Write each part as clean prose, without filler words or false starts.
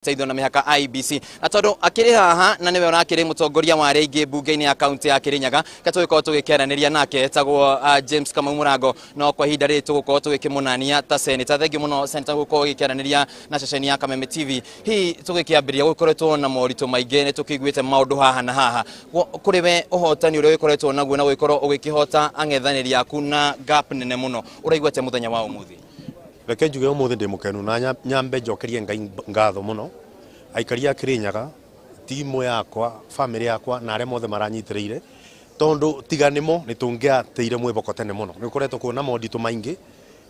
Teithio na mĩhaka IEBC na tondũ akĩrĩ haha na nĩwe ũrakĩrĩ mũtongoria wa arĩa aingĩ mbunge-inĩ ya kaunti ya Kirinyaga, ka tũgĩkorwo tũgĩkĩaranĩria nake etagwo James Kamau Mũrango, no kwa ihinda rĩrĩ tũgũkorwo tũgĩkĩmũnania ta senator. Thengiũ mũno, senator, gũkorwo gĩkĩaranĩria na ceceni ya Kameme TV. Hihi tũgĩkĩambĩrĩria, gũkoretwo na moritũ maingĩ, nĩ tũkĩiguĩte maũndũ haha na haha. Kũrĩ we, ũhotani ũrĩa ũgĩkoretwo naguo na gũgĩkorwo ũgĩkĩhota ang'ethanĩri aku na gap nene mũno, ũraigua atĩa mũthenya wa ũmũthĩ? Reke njuge umuthi ndi mukenu na nyambe njokerie Ngai ngatho muno, aikari a Kirinyaga, timu yakwa, family yakwa na aria mothe maranyitiriire, tondu tiga nimo ni tungiateire mwiboko tene muno. Ni gukoretwo kwina monditu maingi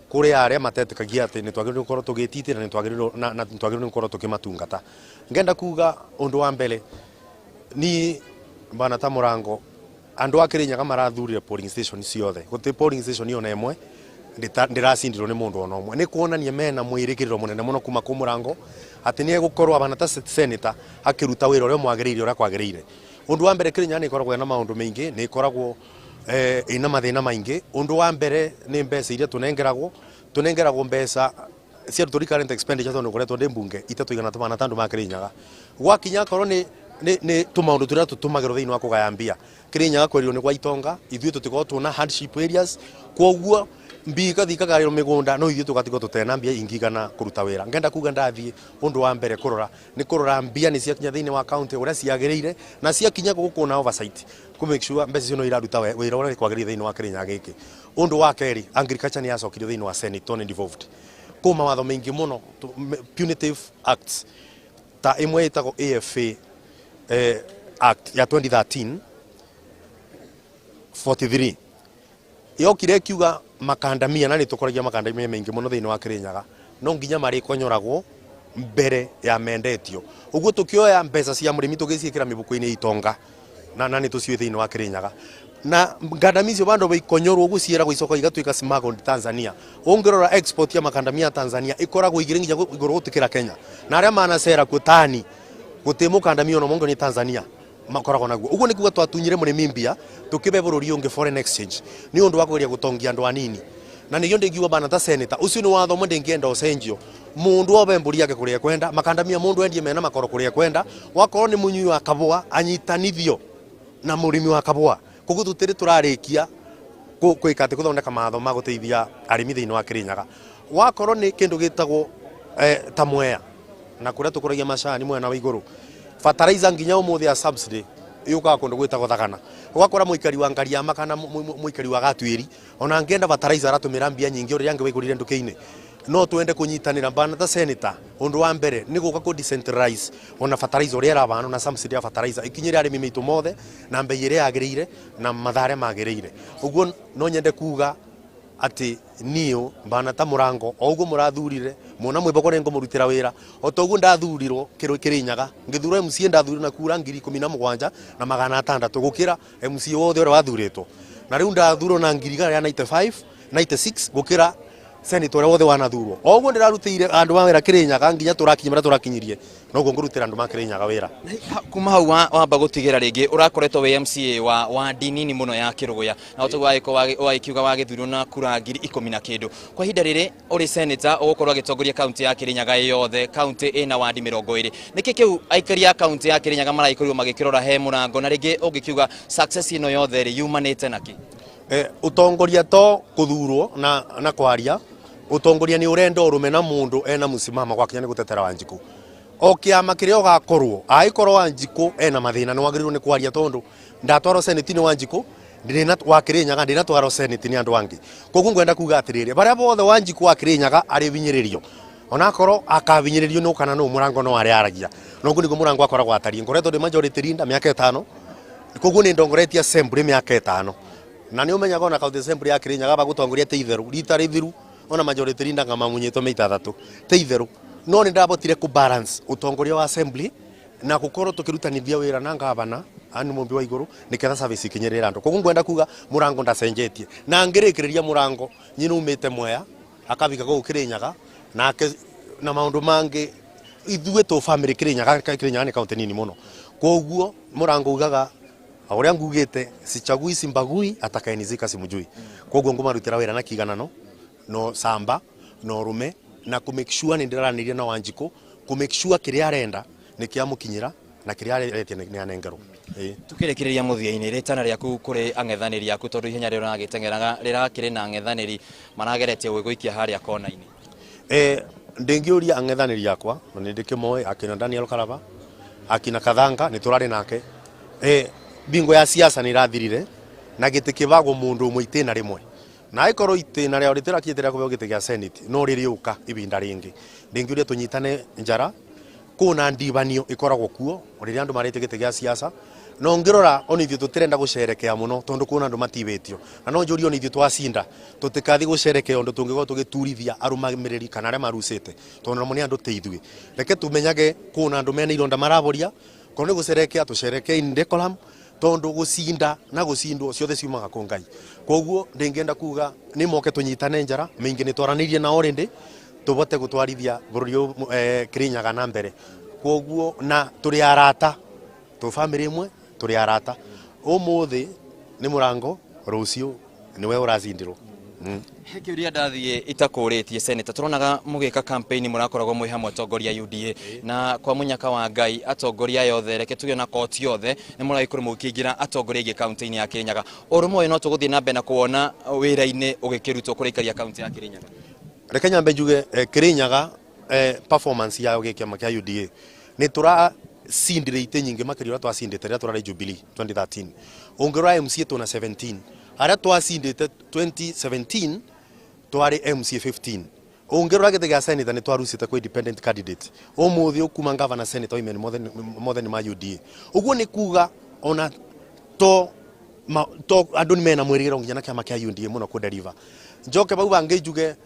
kuri aria matetikagia ati ni twagiriirwo gukorwo tugititira, ni twagiriirwo na ni twagiriirwo gukorwo tukimatungata. Ngenda kuga undu wa mbere ni bana ta Murango, andu a Kirinyaga marathurire polling station ciothe, guti polling station ona imwe ndiracindirwo ni mundu ona umwe. Ni kuonania mena mwirikiriro munene muno kuma ku Murango ati ni egukorwo abana ta senator akiruta wira uria mwagiriire, uria kwagiriire. Undu wa mbere, Kirinyaga ni ikoragwo ina maundu maingi, ni ikoragwo ina mathina maingi. Undu wa mbere ni mbeca iria tunengeragwo. Tunengeragwo mbeca cia recurrent expenditure, tondu ngoretwo ndi mbunge itatũigana tũmana ta andũ ma Kirinyaga. Gwakinya akorwo ni tũmaũndũ tũrĩa tũtũmagĩrwo thĩinĩ wa kũgaya mbia, Kirinyaga kwerirwo nĩ gwa itonga, ithuĩ tũtikoragwo twĩna hardship areas, koguo mbia ikathi ikagaĩrwo mĩgũnda, no ithuĩ tũgatigwo tũtena mbia ingigana kũruta wĩra. Ngenda kuga ndathiĩ, ũndũ wa mbere kũrora nĩ kũrora mbia nĩ ciakinya thĩinĩ wa county ũrĩa ciagĩrĩire, na ciakinya gũkũ na oversight kũ make sure mbeca icio no iraruta wĩra ũrĩa kwagĩrĩire thĩinĩ wa Kirinyaga gĩkĩ. Ũndũ wa kerĩ, agriculture nĩ yacokirio thĩinĩ wa Senate tondũ nĩ devolved. Kũ mawatho maingĩ mũno, punitive acts ta ĩmwe ĩtagwo AFA Act ya 2013 43, yokire ĩkiuga makandamia, na nĩ tũkoragia makandamia maingĩ mũno thĩinĩ wa Kirinyaga, no nginya marĩkonyoragwo mbere ya mendetio. Ũguo tũkĩoya mbeca cia mũrĩmi tũgĩciĩkĩra mĩbuko-inĩ itonga, na nĩ tũciũĩ thĩinĩ wa Kirinyaga, na ngandamia icio bado ikonyorwo ũguo ciĩragwo icoka igatuĩka smuggled Tanzania. Ũngĩrora export ya makandamia ya Tanzania ĩkoragwo igĩrĩ nginya igũrũ gũtikĩra Kenya, na arĩa manacera kuo tani gũtĩ mũkandamia ona mũngĩ nĩ Tanzania makoragwo naguo. Ũguo nĩ kuga twatunyire mũrĩmi mbia tũkĩbe bũrũri ũngĩ foreign exchange nĩ ũndũ wa kũgeria gũtongia andũ anini. Na nĩkĩo ndĩngiuga bana ta senator, ũcio nĩ watho ũmwe ndĩngĩenda ũcenjio. Mũndũ obe mbũri yake kũrĩa ekwenda, makandamia mũndũ endie mena makoro kũrĩa ekwenda, wakorwo nĩ mũnyui wa kabũa anyitanithio na mũrĩmi wa kabũa. Koguo tũtirĩ tũrarĩkia gwĩka atĩ gũthondeka mawatho ma gũteithia arĩmi thĩinĩ wa Kirinyaga. Wakorwo nĩ kĩndũ gĩtagwo ta mwea na kũrĩa tũkũragia macani mwena wa igũrũ, fertilizer nginya ũmũthĩ ya subsidy yũkaga kũndũ gwĩtagwo Thagana. Ũgakora mũikari wa Ngariama kana mũikari wa Gatuĩri ona angĩenda fertilizer aratũmĩra mbia nyingĩ ũrĩa angĩ waigũrire nduka-inĩ. No twende kũnyitanĩra bana ta senator, ũndũ wa mbere nĩ gũka kũ decentralize ona fertilizer ũrĩa ĩrabanwo na subsidy ya fertilizer ikinyĩre arĩmi maitũ mothe na mbei ĩrĩa yagĩrĩire na mathaa arĩa magĩrĩire. Ũguo no nyende kuga atĩ niũ bana ta Mũrango, o ũguo mũrathurire muona mwĩboko nĩ ngũmũrutĩra wĩra o ta ũguo ndathurirwo Kĩrĩnyaga. Ngĩthurwo MCA ndathurirwo na kura 17,600 gũkĩra MCA wothe ũrĩa wathurĩtwo, na rĩu ndathurwo na ngiri igana rĩa 95 96 gũkĩra senator ũrĩa wothe wanathurwo. O ũguo ndĩrarutĩire andũ a wĩra Kĩrĩnyaga nginya tũrakinyia marĩa tũrakinyirie, noguo ngũrutĩra andũ ma Kĩrĩnyaga wĩra. Kuma hau wamba gũtigĩra rĩngĩ ũrakoretwo wĩ MCA wa wandi nini mũno ya Kĩrũgũya, na ũtoguo wagĩkiuga wagĩthurwo na kura 10,000 na kĩndũ. Kwa ihinda rĩrĩ ũrĩ senator ũgũkorwo agĩtongoria kaunti ya Kĩrĩnyaga yothe, kaunti ĩna wandi 20. Nĩkĩ kĩu aikari a kaunti ya Kĩrĩnyaga maragĩkorirwo magĩkĩrora he Mũrango, na rĩngĩ ũngĩkiuga success ĩno yothe rĩ yumanĩte nakĩ? Ũtongoria to kũthurwo na kwaria, ũtongoria nĩ ũrenda ũrũme na mũndũ ena mũsimamo gwakinya nĩ gũtetera Wanjikũ. O kĩama kĩrĩa ũgakorwo, angĩkorwo Wanjikũ ena mathĩna nĩ wagĩrĩirwo nĩ kwaria, tondũ ndatwarwo Senate nĩ Wanjikũ, ndĩna wa Kĩrĩnyaga ndĩnatwarwo Senate nĩ andũ angĩ. Koguo ngwenda kuga atĩrĩrĩ, barĩa bothe Wanjikũ wa Kĩrĩnyaga arĩvinyĩrĩrio, onakorwo akavinyĩrĩrio nĩ kana nũ, Mũrango no arĩa aragia. No ũguo nĩguo Mũrango akoragwo atariĩ. Ngoretwo ndĩ majority leader mĩaka 5, koguo nĩ ndongoretie assembly mĩaka 5, na nĩ ũmenyaga ona county assembly ya Kĩrĩnyaga bagũtongoria te itherũ rita rĩthiru ona majority leader ngamamunyĩtwo mĩita 3 te itherũ, no nĩ ndabotire kũ balance ũtongoria wa assembly na gũkorwo tũkĩrutanithia wĩra na ngavana Anne Mumbi wa igũrũ nĩketha service ikinyĩrĩra andũ. Koguo ngwenda kuga Mũrango ndacenjetie, na ngĩrĩkĩrĩria Mũrango nyina umĩte Mwea akabika gũkũ Kĩrĩnyaga nake na maũndũ mangĩ, ithuĩ tũ family Kĩrĩnyaga. Kĩrĩnyaga nĩ kaunti nini mũno, koguo Mũrango ugaga ũrĩa ngugĩte, sichagui simbagui, atakayenizika simjui. Koguo ngũmarutĩra wĩra na kiganano no samba no rume na kũ make sure nĩ ndĩraranĩria na Wanjikũ. ku make sure kiria arenda ni kiamukinyira na kiria aretie ni anengerwo. Tukirikiria muthia-ini ritana riaku kuri ang'ethanĩri aku tondu ihenya rĩrĩa ũragĩteng'eraga rĩrakĩrĩ na ang'ethanĩri marageretie gwĩgũikia harĩa kona-inĩ. Ndingiuria ang'ethanĩri akwa na nĩ ndĩkĩmoĩ akina Daniel Karaba akina Kathanga nĩ tũrarĩ nake. Bingo ya siasa nĩ irathirire na gĩtĩ kĩbagwo mũndũ ũmwe itĩna rĩmwe na ĩkorwo itĩna rĩao rĩtĩrakĩte rĩa kũheo gĩtĩ gĩa Senate no rĩrĩũka ibinda rĩngĩ. Ndingiuria tũnyitane njara kuna ndibanio ikoragwo kuo rĩrĩa andũ marĩte gĩtĩ gĩa siasa no ngirora ona ithuĩ tũtirenda gũcerekea mũno tondu kuna andũ matibĩtio na no njũrie ona ithuĩ twacinda tũtikathi gũcerekea ũndũ tũngĩkorwo tũgĩturithia arũmĩrĩri kana arĩa marucĩte tondu namo nĩ andũ ta ithuĩ. Reke tũmenyage kuna andũ mena ironda maraboria korwo nĩ gũcerekea tũcerekee in decorum tondu gũcinda na gũcindwo ciothe ciumaga kũ Ngai. Koguo ndingĩenda kuga nĩ moke tũnyitane njara mĩingĩ nĩ twaranĩirie nao rĩndĩ tubote gutwarithia bururi Kirinyaga na mbere. Koguo na turi arata tu family imwe turi arata umuthi ni murango rucio niwe uracindirwo. Kiuria ndathie itakuritie senator turonaga mugika campaign murakoragwo mwi hamwe atongoria UDA na kwa munyaka wa Ngai atongoria yothe reke tuge na koti yothe ni muragikorwo mukiingira atongoria ingi kaunti-ini ya Kirinyaga urumwe no tuguthie na mbere na kuona wira-ini ugikirutwo kurikaria kaunti ya Kirinyaga. Reke nyambe njuge Kirinyaga performance yayo gä kia UDA nä tå racindire itä nyingä makä ria å rä a twacindä te rä a tå rarä Jubilee 2013 å ngä rora MCA tå na 17 harä a twacindä te 2017 twarä MCA 15 å ngä rora gä tä gä a senator nä twarucä te kwä independent candidate å må thä å kuma gavana senator women mothe nä ma UDA å guo nä kuga ona to andå nä mena mwä rä gä ro nginya na kä ama kä a UDA må no kå deliver njoke bau bangä njuge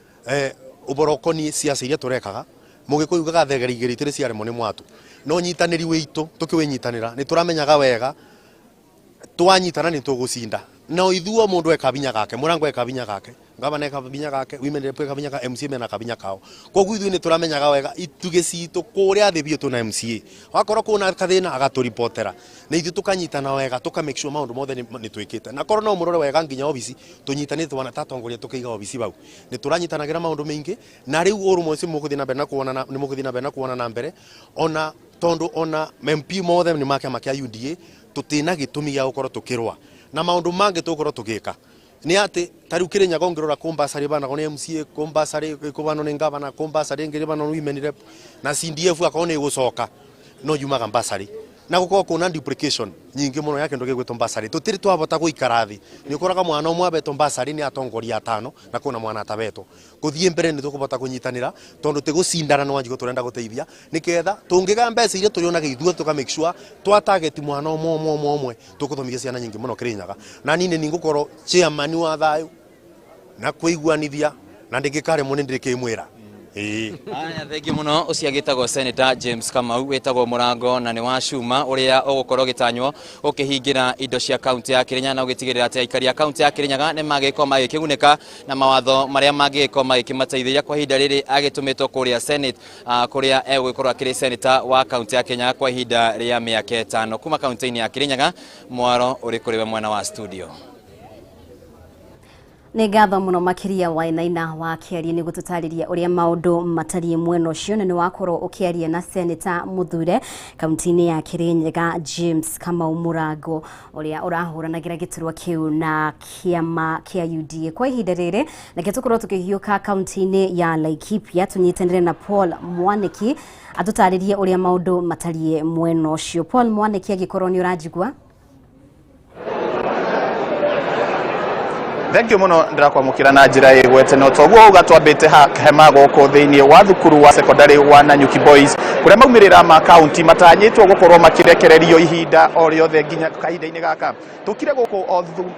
uborokoni siasa iria turekaga mugikuyu ugaga thegeri igiri itiri ciaremwo ni mwatu no nyitaniri witu tukiwinyitanira ni turamenyaga wega twanyitana ni tugucinda no ithuo mundu eka binya gake murango eka binya gake gavana eka binya gake women rep eka binya gake MCA mena kabinya kao koguo ithuĩ ni turamenyaga wega itugĩ citũ kũrĩa thĩ biũ tuna MCA wakorwo kuna kathĩna agatũripotera na ithuĩ tukanyitana wega tuka make sure maũndũ mothe nĩ twĩkĩte na korwo no mũrore wega nginya obici tũnyitanĩte wana tatongoria tũkĩiga obici bau nĩ tũranyitanagĩra maũndũ maingĩ na rĩu ũrũmwe ũcio mũgũthiĩ na mbere na kuona nĩ mũgũthiĩ na mbere na kuona na mbere ona tondu ona MP mothe nĩ ma kĩama kĩa UDA tũtina gĩtũmi gĩa gũkorwo tũkĩrũa na maũndũ mangĩ tũgũkorwo tũgĩka ni ati tariu Kirinyaga ngirora kumbasari bana ni MCA kumbasari kubano ni gavana kumbasari ngiri bana women rep na CDF akorwo ni gucoka no yumaga mbasari na gukorwo kuna duplication nyingi muno ya kindu gigwitwo mbasari tutiri twabota guikara thi ni ukoraga mwana umwe abetwo mbasari ni atongoria atano na kuna mwana atabetwo guthie mbere ni tukubota kunyitanira tondu ti gucindana no wanjigo turenda guteithia niketha tungiga mbeca iria turionaga ithuo tuka make sure twa target mwana umwe umwe umwe umwe tukuthomithia ciana nyingi muno Kirinyaga na nini ni ngukorwo chairman wa thayu na kuiguanithia na ndingikare muno ndirikimwira. Aya thengi muno ucio agitagwo Senator James Kamau witagwo Murango na ni wa Cuma uria ugukorwo gitanywo ukihingira indo cia kaunti ya Kirinyaga na ugitigirira ati aikari a kaunti ya Kirinyaga ni magikorwo magikigunika na mawatho maria magikorwo magikimateithia kwa ihinda riri agitumitwo kuria Senate kuria egugikorwo akiri senator wa kaunti ya Kirinyaga kwa ihinda ria miaka 5 kuma kaunti-ini ya Kirinyaga mwaro uri kuri we mwena wa studio. Nĩ ngatho mũno makĩria Wainaina wa kĩaria nĩ gũtũtarĩria ũrĩa maũndũ matariĩ mwena ũcio na nĩ wakorwo ũkĩaria na Senator Muthure kaunti-inĩ ya Kirinyaga James Kamau Mũrango ũrĩa ũrahũranagĩra gĩturwa kĩu na kĩama kĩa UDA kwa ihinda rĩrĩ nake tũkorwo tũkĩhiũka kaunti-inĩ ya Laikipia tũnyitanĩre na Paul Mwaniki atũtarĩrie ũrĩa maũndũ matariĩ mwena ũcio. Paul Mwaniki angĩkorwo nĩ ũranjigua. Thank you muno ndirakwamukira na njira igwete no toguo ugatwambite hema guku thiini wa thukuru wa secondary wa Nanyuki Boys kuria maumirira ma county matanyitwo gukorwo makirekererio ihinda o riothe nginya kahinda-ini gaka tukire guku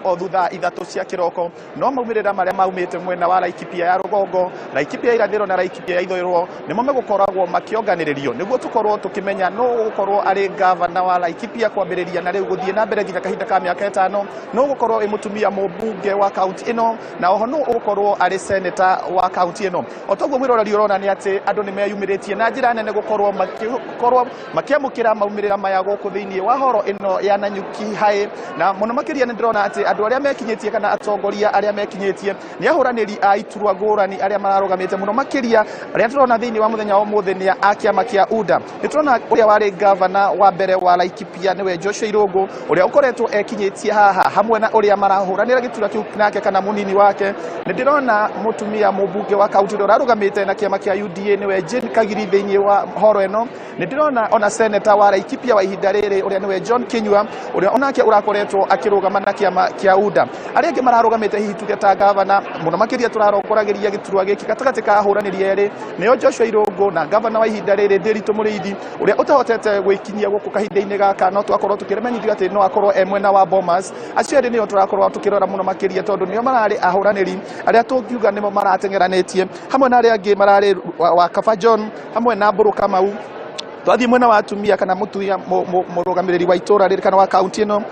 o thutha 3 cia kiroko no maumirira maria maumite mwena wa Laikipia ya rugongo Laikipia irathiro na Laikipia ya ithũĩro nimo megukoragwo makionganĩrĩrio niguo tukorwo tukimenya no gukorwo ari gavana wa Laikipia kwambĩrĩria na riu guthie na mbere nginya kahinda ka miaka 5 no gukorwo ĩ mutumia mũmbunge wa kaunti ĩno na oho nũ ũgũkorwo arĩ senator wa kaunti ĩno. O toguo mwĩroreri ũrona nĩ atĩ andũ nĩ meyumĩrĩtie na njĩra nene gũkorwo makĩamũkĩra maumĩrĩra maya gũkũ thĩinĩ wa horo ĩno ya Nanyuki High, na mũno makĩria nĩ ndĩrona atĩ andũ arĩa mekinyĩtie kana atongoria arĩa mekinyĩtie nĩ ahũranĩri a iturwa ngũrani arĩa mararũgamĩte mũno makĩria arĩa tũrona thĩinĩ wa mũthenya wa ũmũthĩ nĩ a kĩama kĩa UDA. Nĩ tũrona ũrĩa warĩ gavana wa mbere wa Laikipia nĩwe Joshua Irũngũ ũrĩa ũkoretwo ekinyĩtie haha hamwe na ũrĩa marahũranĩra gĩturwa kĩu nake kana mũnini wake. Nĩ ndĩrona mũtumia mũmbunge wa kaunti ũrĩa ũrarũgamĩte na kĩama kĩa UDA nĩwe Jane Kagiri thĩinĩ wa horo ĩno. Nĩ ndĩrona ona senator wa Laikipia wa ihinda rĩrĩ ũrĩa nĩwe John Kinyua ũrĩa onake ũrakoretwo akĩrũgama na kĩama kĩa UDA. Arĩa angĩ mararũgamĩte hihi tuge ta gavana mũno makĩria tũrarongorageria gĩturwa gĩkĩ gatagatĩ ka ahũranĩri erĩ nĩo Joshua Irũngũ na gavana wa ihinda rĩrĩ Ndiritu Mũrĩithi ũrĩa ũtahotete gwĩkinyia gũkũ kahinda-inĩ gaka, no twakorwo tũkĩremenyithio atĩ no akorwo e mwena wa Bomas. Acio erĩ nĩo tũrakorwo tũkĩrora mũno makĩria tondũ nĩo mararĩ ahũranĩri arĩa tũngiuga nĩmo marateng'eranĩtie hamwe na arĩa angĩ mararĩ wa Kaba John hamwe na Mbũrũ Kamau. Twathiĩ mwena wa atumia kana mũtumia mũrũgamĩrĩri wa itũra rĩrĩ kana wa kaunti ĩno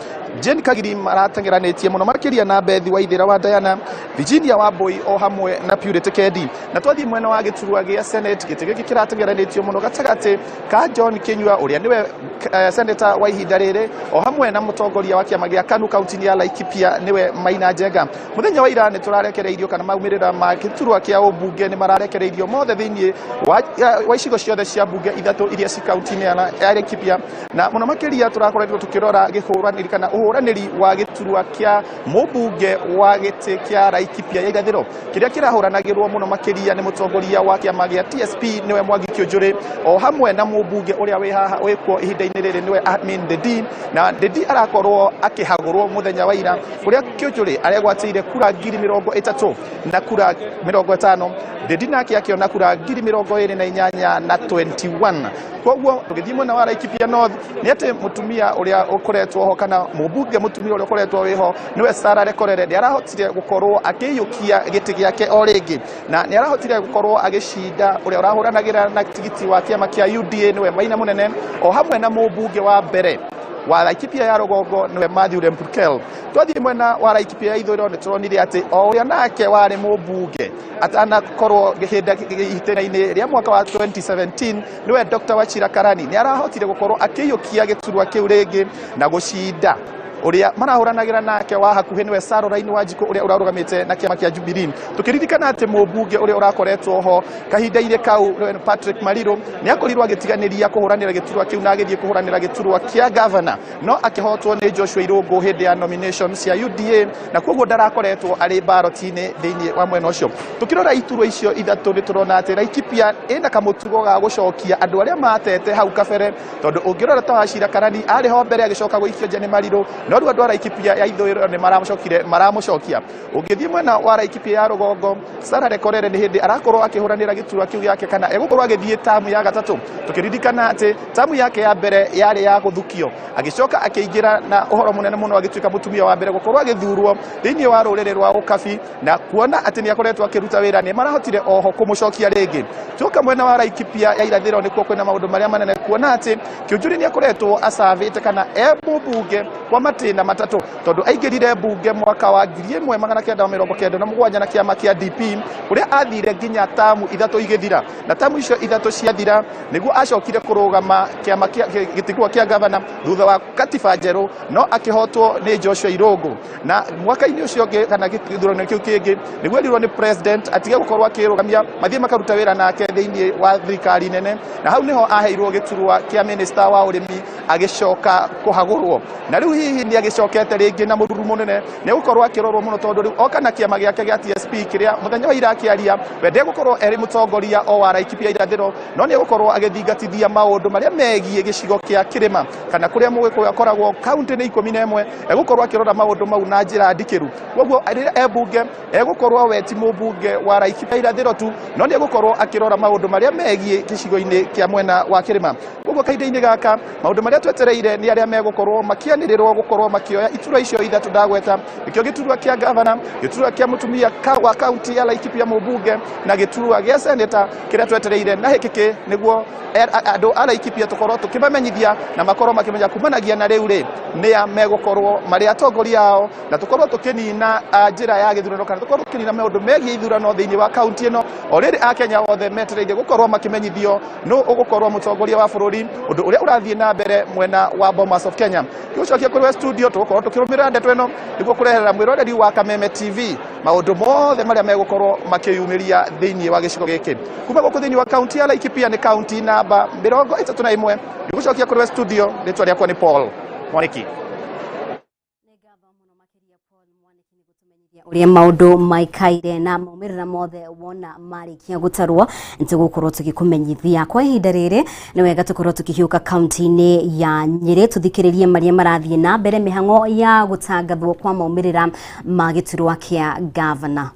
Jane Kagiri marateng'eranĩtie mũno makĩria na Bethi Waithĩra wa Diana, Virginia Wambui o hamwe na Purity Kendi. Na twathiĩ mwena wa gĩturwa gĩa Senate gĩtĩ gĩkĩ kĩrateng'eranĩtio mũno gatagatĩ ka John Kinyua ũrĩa nĩwe senator wa ihinda rĩrĩ o hamwe na mũtongoria wa kĩama gĩa KANU kaunti-inĩ ya Laikipia nĩwe Maina Njenga. Mũthenya wa ira nĩ tũrarekereirio kana maumĩrĩra ma gĩturwa kĩa ũmbunge nĩ mararekereirio mothe thĩinĩ wa icigo ciothe cia mbunge ithatũ iria ci kaunti-inĩ ya Laikipia, na mũno makĩria tũrakoretwo tũkĩrora gĩhũranĩri kana ũhũranĩri wa gĩturwa kĩa mũmbunge wa gĩtĩ kĩa Laikipia ya irathĩro kĩrĩa kĩrahũranagĩrwo mũno makĩria nĩ mũtongoria wa kĩama gĩa TSP nĩwe Mwangi Kĩũnjũrĩ o hamwe na mũmbunge ũrĩa wĩ haha wĩkuo ihinda-inĩ rĩrĩ nĩwe Amin Ndedi, na Ndedi arakorwo akĩhagũrwo mũthenya wa ira kũrĩa Kĩũnjũrĩ aregwatĩire kura 30,000 na kura 50, Ndedi nake akĩona kura 28,000 na 21. Koguo tũgĩthiĩ mwena wa Laikipia North nĩ atĩ mũtumia ũrĩa ũkoretwo ho kana mũmbunge mũtumia ũrĩa ũkoretwo wĩho nĩwe Sarah Lekorere nĩ arahotire gũkorwo akĩiyũkia gĩtĩ gĩake o rĩngĩ na nĩ arahotire gũkorwo agĩcinda ũrĩa ũrahũranagĩra na tigiti wa kĩama kĩa UDA nĩwe Maina Mũnene o hamwe na mũmbunge wa mbere wa Laikipia ya rũgongo nĩwe Matthew Lempurkel. Twathiĩ mwena wa Laikipia ya ithũĩro nĩ tũronire atĩ o ũrĩa nake warĩ mũmbunge atanakorwo gĩtĩna-inĩ rĩa mwaka wa 2017 nĩwe Dr. Wachira Karani nĩ arahotire gũkorwo akĩiyũkia gĩturwa kĩu rĩngĩ na gũcinda ũrĩa marahũranagĩra nake wa hakuhĩ nĩwe Caroline Wanjikũ ũrĩa ũrarũgamĩte na kĩama kĩa Jubilee. Tũkĩririkana atĩ mũmbunge ũrĩa ũrakoretwo ho kahinda-inĩ kau nĩwe Patrick Mariru nĩ akorirwo agĩtiganĩria kũhũranĩra gĩturwa kĩu na agĩthiĩ kũhũranĩra gĩturwa kĩa gavana no akĩhotwo nĩ Joshua Irũngũ hĩndĩ ya nomination cia UDA na koguo ndarakoretwo arĩ baroti-inĩ thĩinĩ wa mwena ũcio. Tũkĩrora iturwa icio ithatũ nĩ tũrona atĩ Laikipia ĩna kamũtugo ga gũcokia andũ arĩa matete hau kabere tondũ ũngĩrora ta Wachira Karani arĩ ho mbere agĩcoka gũikio nja nĩ Mariru no rĩu andũ a Laikipia ya ithũĩro nĩ maramũcokire maramũcokia. Ũngĩthiĩ mwena wa Laikipia ya rũgongo Sarah Lekorere nĩ hĩndĩ arakorwo akĩhũranĩra gĩturwa kĩu gĩake kana egũkorwo agĩthiĩ tamu ya gatatũ. Tũkĩririkana atĩ tamu yake ya mbere yarĩ ya gũthukio agĩcoka akĩingĩra na ũhoro mũnene mũno agĩtuĩka mũtumia wa mbere gũkorwo agĩthurwo thĩinĩ wa rũrĩrĩ rwa Ũkabi na kuona atĩ nĩ akoretwo akĩruta wĩra nĩ marahotire oho kũmũcokia rĩngĩ. Tuoka mwena wa Laikipia ya irathĩro nĩkuo kwĩna maũndũ marĩa manene kuona atĩ Kĩũnjũrĩ nĩ akoretwo acavĩte kana e mũmbunge kwa matĩna matatũ tondũ aingĩrire mbunge mwaka wa 1997 na kĩama kĩa DP kũrĩa athire nginya tamu ithatũ igĩthira na tamu icio ithatũ ciathira nĩguo acokire kũrũgama kĩama gĩtigwa kĩa gavana thutha wa katiba njerũ no akĩhotwo nĩ Joshua Irũngũ na mwaka-inĩ ũcio ũngĩ kana gĩthurano kĩu kĩngĩ nĩguo erirwo nĩ president atige gũkorwo akĩrũgamia mathiĩ makaruta wĩra nake thĩinĩ wa thirikari nene na hau nĩho aheirwo gĩturwa kĩa minister wa ũrĩmi agĩcoka kũhagũrwo na rĩu hihi nĩ agĩcokete rĩngĩ na mũruru mũnene nĩ gũkorwo akĩrorwo mũno tondũ rĩu oka na kĩama gĩake gĩa TSP kĩrĩa mũthenya wa ira akĩaria we ndegũkorwo erĩ mũtongoria o wa Laikipia irathĩro no nĩ egũkorwo agĩthingatithia maũndũ marĩa megiĩ gĩcigo kĩa kĩrĩma kana kũrĩa mũgĩkũyũ akoragwo kaunti nĩ 11 egũkorwo akĩrora maũndũ mau na njĩra ndikĩru. Koguo rĩrĩa e mbunge egũkorwo we ti mũmbunge wa Laikipia irathĩro tu no nĩ egũkorwo akĩrora maũndũ marĩa megiĩ gĩcigo-inĩ kĩa mwena wa kĩrĩma. Koguo kahinda-inĩ gaka maũndũ marĩa twetereire nĩ arĩa megũkorwo makĩanĩrĩrwo gũkorwo gũkorwo makĩoya iturwa icio ithatũ ndagweta, nĩkĩo gĩturwa kĩa gavana, gĩturwa kĩa mũtumia wa kaunti ya Laikipia mũmbunge, na gĩturwa gĩa seneta kĩrĩa twetereire na hĩkĩkĩ nĩguo andũ a Laikipia tũkorwo tũkĩmamenyithia na makorwo makĩmenya kumanagia na rĩu rĩ nĩa megũkorwo marĩ atongoria ao, na tũkorwo tũkĩnina njĩra ya gĩthurano kana tũkorwo tũkĩnina maũndũ megiĩ ithurano thĩinĩ wa kaunti ĩno. O rĩrĩ akenya othe metereire gũkorwo makĩmenyithio nũ ũgũkorwo mũtongoria wa bũrũri, ũndũ ũrĩa ũrathiĩ na mbere mwena wa Bomas of Kenya. Gĩgũcokia kũrĩ we studio, tũgũkorwo tũkĩrũmĩrĩra ndeto ĩno nĩguo kũreherera mwĩroreri wa Kameme TV maũndũ mothe marĩa megũkorwo makĩyumĩria thĩinĩ wa gĩcigo gĩkĩ. Kuma gũkũ thĩinĩ wa kaunti ya Laikipia nĩ kaunti namba 31. Gĩgũcokia kũrĩ we studio, rĩtwa rĩakwa nĩ Paul Mwaniki. Uria maundu maikaire na maumirira mothe wona marikia gutarwo nitugukorwo tugikumenyithia. Kwa ihinda riri ni wega tukorwo tukihiuka kaunti-ini ya Nyeri tuthikiririe maria marathie na mbere mihango ya gutangathwo kwa maumirira ma giturwa kia governor.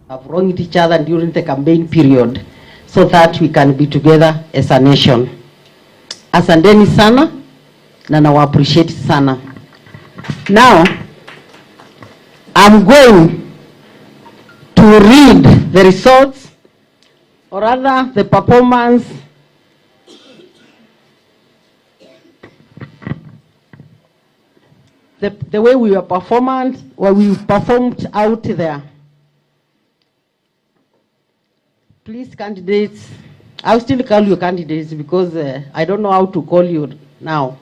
Have wronged each other during the campaign period so that we can be together as a nation. Asanteni sana na nawa appreciate sana. Now I'm going to read the results, or rather the performance the way we were performed, or we performed out there. Please, candidates, I'll still call you candidates because I don't know how to call you now.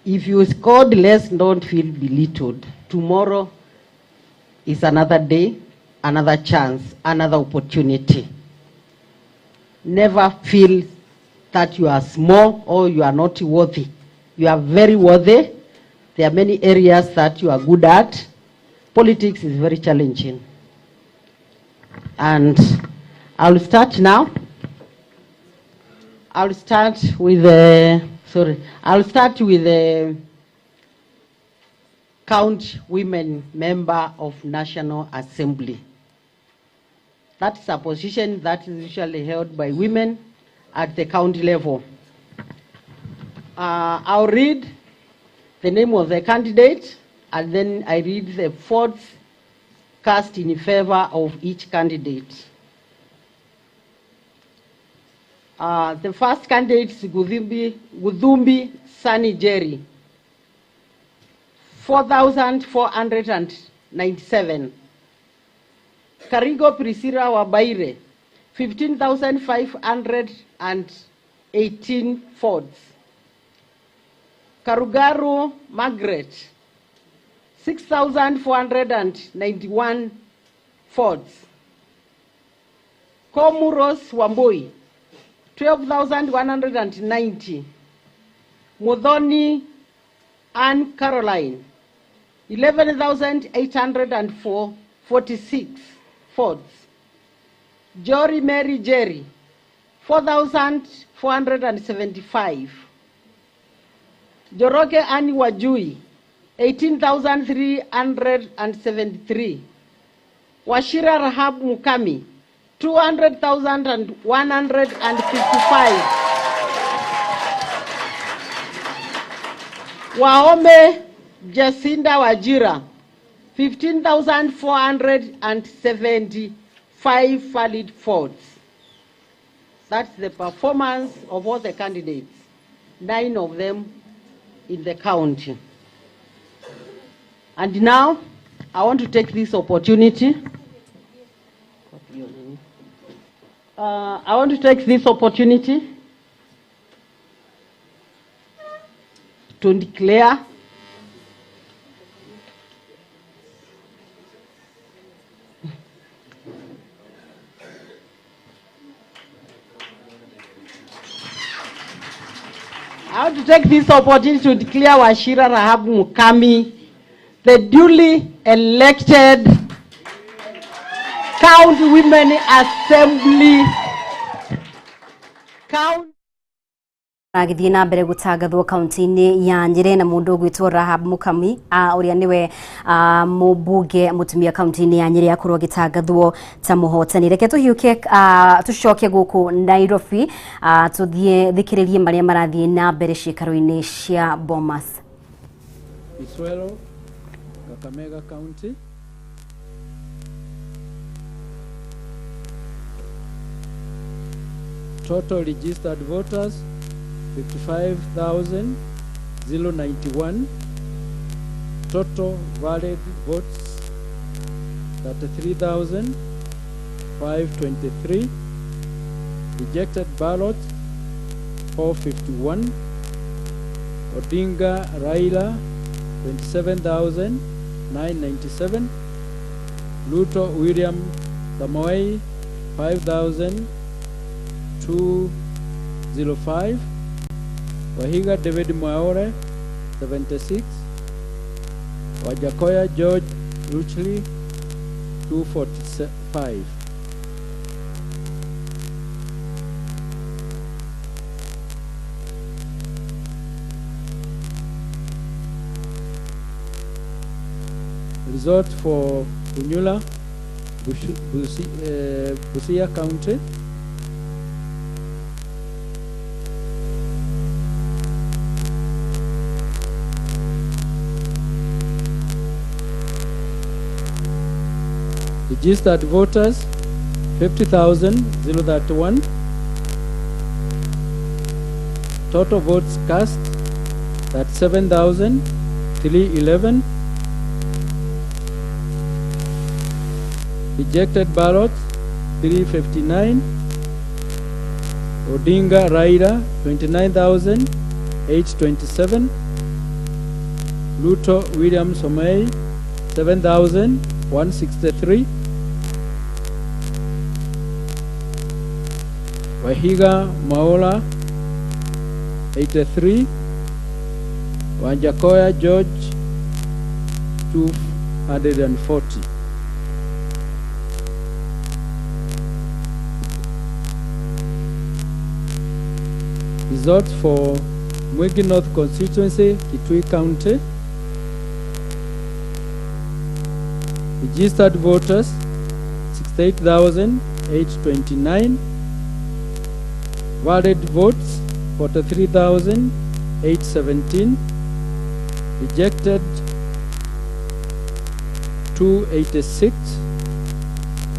If you scored less, don't feel belittled. Tomorrow is another day, another chance, another opportunity. Never feel that you are small or you are not worthy. You are very worthy. There are many areas that you are good at. Politics is very challenging. And I'll start now. I'll start with the, I'll start with the Count Women Member of National Assembly. That's a position that is usually held by women at the county level. I'll read the name of the candidate, and then I read the votes cast in favor of each candidate. The first candidate is Guthumbi Sani Jerry, 4,497. Karigo Priscilla Wabaire, 15,518 votes. Karugaru Margaret, 6,491 votes. Komuros Wambui, 12,190. Muthoni Ann Caroline, 11,846 votes. Jory Mary Jerry, 4,475. Joroge Annie Wajui, 18,373. Wachira Rahab Mukami, 200,155. Wahome Jacinda Wajira, 15,475 valid votes. That's the performance of all the candidates, 9 of them in the county. And now, I want to take this opportunity. I want to take this opportunity to declare Wachira Rahab Mukami the duly elected County Women Assembly. County Agĩthiĩ na mbere gũtangathwo kaunti-inĩ ya Nyĩrĩ na mũndũ ũgwĩtwo Rahab Mukami, ũrĩa nĩwe mũmbunge mũtumia kaunti-inĩ ya Nyĩrĩ akorwo agĩtangathwo ta mũhotani. Reke tũhiũke, tũcoke gũkũ Nairobi, tũthiĩ thikĩrĩrie marĩa marathiĩ na mbere ciĩkaro-inĩ cia Bomas. Iswelo, Kakamega County. Total registered voters 55,091. Total valid votes 33,523. Rejected ballots 451. Odinga Raila 27,997. Ruto William Samoei 5,205. Wahiga David Mwaure 76. Wajakoya George Ruchli 245. Result for Funyula, Busia County. Registered voters 50,031. Total votes cast 37,311. Rejected ballots 359. Odinga Raila 29,827. Ruto William Samoei 7,163. Wahiga Mwaura 83. Wanjakoya George 240. Results for Mwingi North constituency, Kitui County. Registered voters 68,829. Valid votes 43,817. Rejected 286.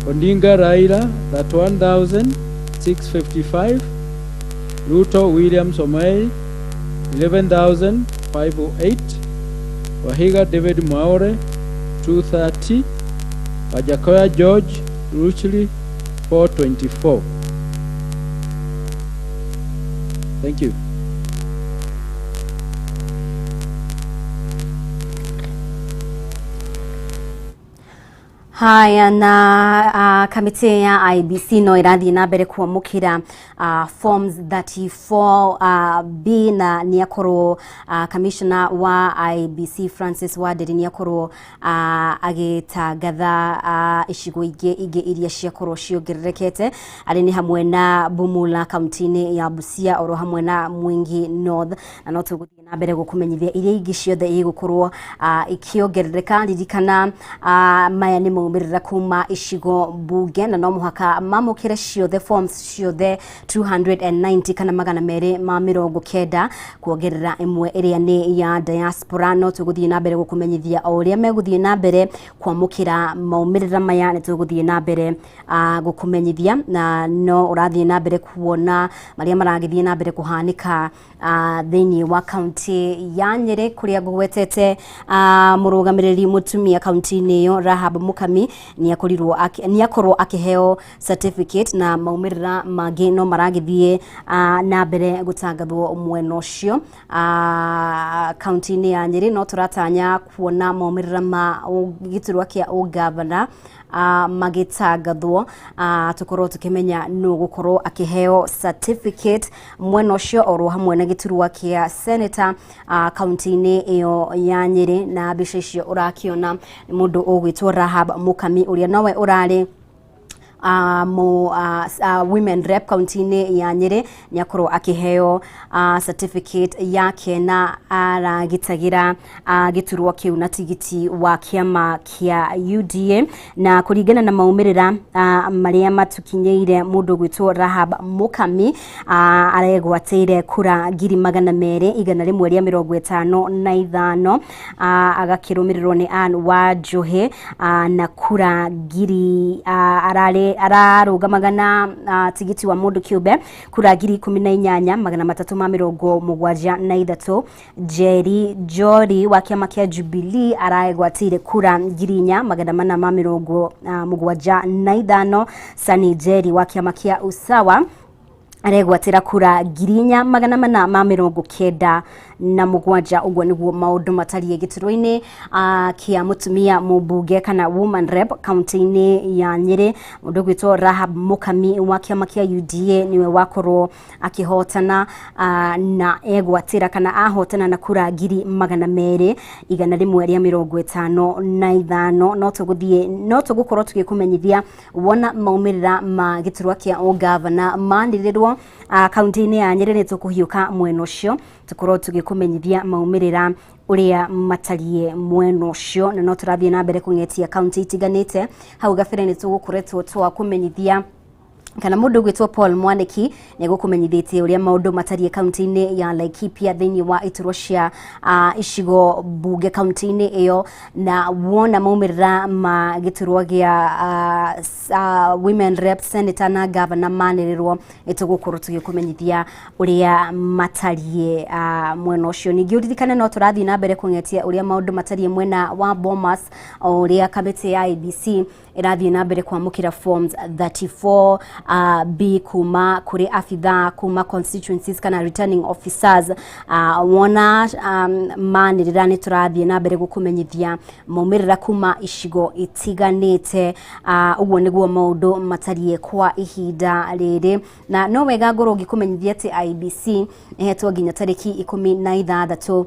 Odinga Raila 31,655. Ruto William Samoei 11,508. Wahiga David Mwaure 230. Wajakoya George Ruchli 424. Thank you. Haya na kamĩtĩ ya IEBC no ĩrathiĩ na mbere kwamũkĩra forms 34 B, na nĩ akorwo commissioner wa IEBC Francis Wanderi nĩ akorwo agĩtangatha icigo ingĩ iria ciakorwo ciongererekete, arĩ nĩ hamwe na Bumula kaunti-inĩ ya Busia, oro hamwe na Mwingi North, na no tũgũthiĩ na mbere gũkũmenyithia iria ingĩ ciothe igũkorwo ikĩongerereka. Ririkana, maya nĩ maumĩrĩra kuma icigo mbunge, na no mũhaka mamũkĩre ciothe forms ciothe 290 kana 290, kuongerera ĩmwe ĩrĩa nĩ ya diaspora. No tũgũthiĩ na mbere gũkũmenyithia o ũrĩa megũthiĩ na mbere kwamũkĩra maumĩrĩra maya, nĩ tũgũthiĩ na mbere gũkũmenyithia, na no ũrathiĩ na mbere kuona marĩa maragĩthiĩ na mbere kũhanĩka thĩinĩ wa kaunti ya Nyĩrĩ, kũrĩa ngũgwetete mũrũgamĩrĩri mũtumia kaunti-inĩ ĩyo Rahab Mukami nĩ akorwo akĩheo certificate, na maumĩrĩra mangĩ no maragĩthiĩ na mbere gũtangathwo mwena ũcio kaunti-inĩ ya Nyĩrĩ. No tũratanya kuona maumĩrĩra ma gĩturwa kĩa ũgavana magĩtangathwo, tũkorwo tũkĩmenya nũ gũkorwo akĩheo certificate mwena ũcio, oro hamwe na gĩturwa kĩa senator kaunti-inĩ ĩyo ya Nyĩrĩ. Na mbica icio ũrakĩona nĩ mũndũ ũgwĩtwo Rahab Mukami, ũrĩa nowe ũrarĩ women rep kaunti-inĩ ya Nyĩrĩ nĩ akorwo akĩheo certificate yake na aragitagira gĩturwa kĩu na tigiti wa kĩama kĩa UDA. Na kũringana na maumĩrĩra marĩa matukinyĩire, mũndũ gwĩtwo Rahab Mukami aregwatĩire kura 200,155, agakĩrũmĩrĩrwo nĩ Ann Wanjohi na kura ngiri ararũgamaga na tigiti wa mũndũ kĩũmbe kura 18,373. Jerry Jori wa kĩama kĩa Jubilee araegwatĩire kura 4,475. Sani Jerry wa kĩama kĩa Usawa aregwatĩra kura 4,497. Ũguo nĩguo maũndũ matariĩ gĩturwa-inĩ kĩa mũtumia mũmbunge kana woman rep kaunti-inĩ ya Nyĩrĩ. Mũndũ ũgwĩtwo Rahab Mukami wa kĩama kĩa UDA nĩwe wakorwo akĩhotana na egwatĩra kana ahotana na kura 200,155. No tũgũkorwo tũgĩkũmenyithia wona maumĩrĩra ma gĩturwa kĩa ũgavana manĩrĩrwo kaunti-inĩ ya Nyĩrĩ. Nĩ tũkũhiũka mwena ũcio tũkorwo tũgĩkũmenyithia maumĩrĩra ũrĩa matariĩ mwena ũcio, na no tũrathiĩ na mbere kũng'etia kaunti itiganĩte. Hau gabere nĩ tũgũkoretwo twakũmenyithia kana mũndũ ũgwĩtwo Paul Mwaniki nĩ egũkũmenyithĩtie ũrĩa maũndũ matariĩ kaunti-inĩ ya Laikipia thĩinĩ wa iturwa cia icigo bunge kaunti-inĩ ĩyo, na wona maumĩrĩra ma gĩturwa gĩa women rep, senator na governor manĩrĩrwo, nĩ tũgũkorwo tũgĩkũmenyithia ũrĩa matariĩ mwena ũcio. Ningĩ ũririkane no tũrathiĩ na mbere kũng'etia ũrĩa maũndũ matariĩ mwena wa Bomas, o ũrĩa kamĩtĩ ya IEBC ĩrathiĩ na mbere kwamũkĩra forms 34 B kuma kũrĩ abithaa kuma constituencies kana returning officers. Wona manĩrĩra, nĩ tũrathiĩ na mbere gũkũmenyithia maumĩrĩra kuma icigo itiganĩte. Ũguo nĩguo maũndũ matariĩ kwa ihinda rĩrĩ, na no wega ngorwo ngĩkũmenyithia atĩ IEBC ĩhetwo nginya tarĩki 16,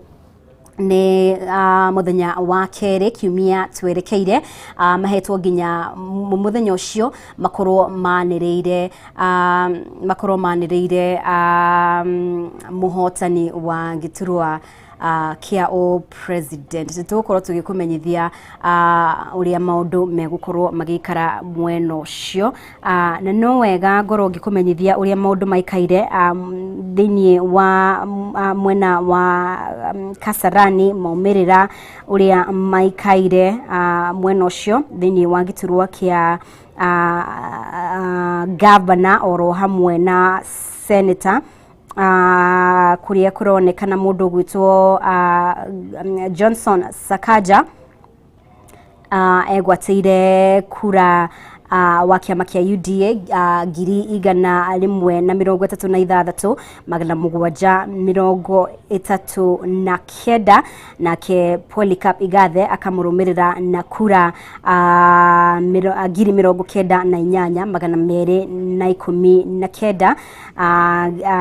nĩ mũthenya wa kerĩ kiumia twerekeire, mahetwo nginya mũthenya ũcio makorwo manĩrĩire mũhotani wa gĩturwa kĩa o president. Tũgũkorwo tũgĩkũmenyithia ũrĩa maũndũ megũkorwo magĩikara mwena ũcio, na no wega ngorwo ngĩkũmenyithia ũrĩa maũndũ maikaire thĩinĩ wa mwena wa Kasarani, maumĩrĩra ũrĩa maikaire mwena ũcio thĩinĩ wa gĩturwa kĩa governor oro hamwe na senator, kuria kuronekana mũndũ ũgwĩtwo Johnson Sakaja egwatĩire kura wa kĩama kĩa UDA 136,739, nake Polycarp Igathe akamũrũmĩrĩra na kura 98,219.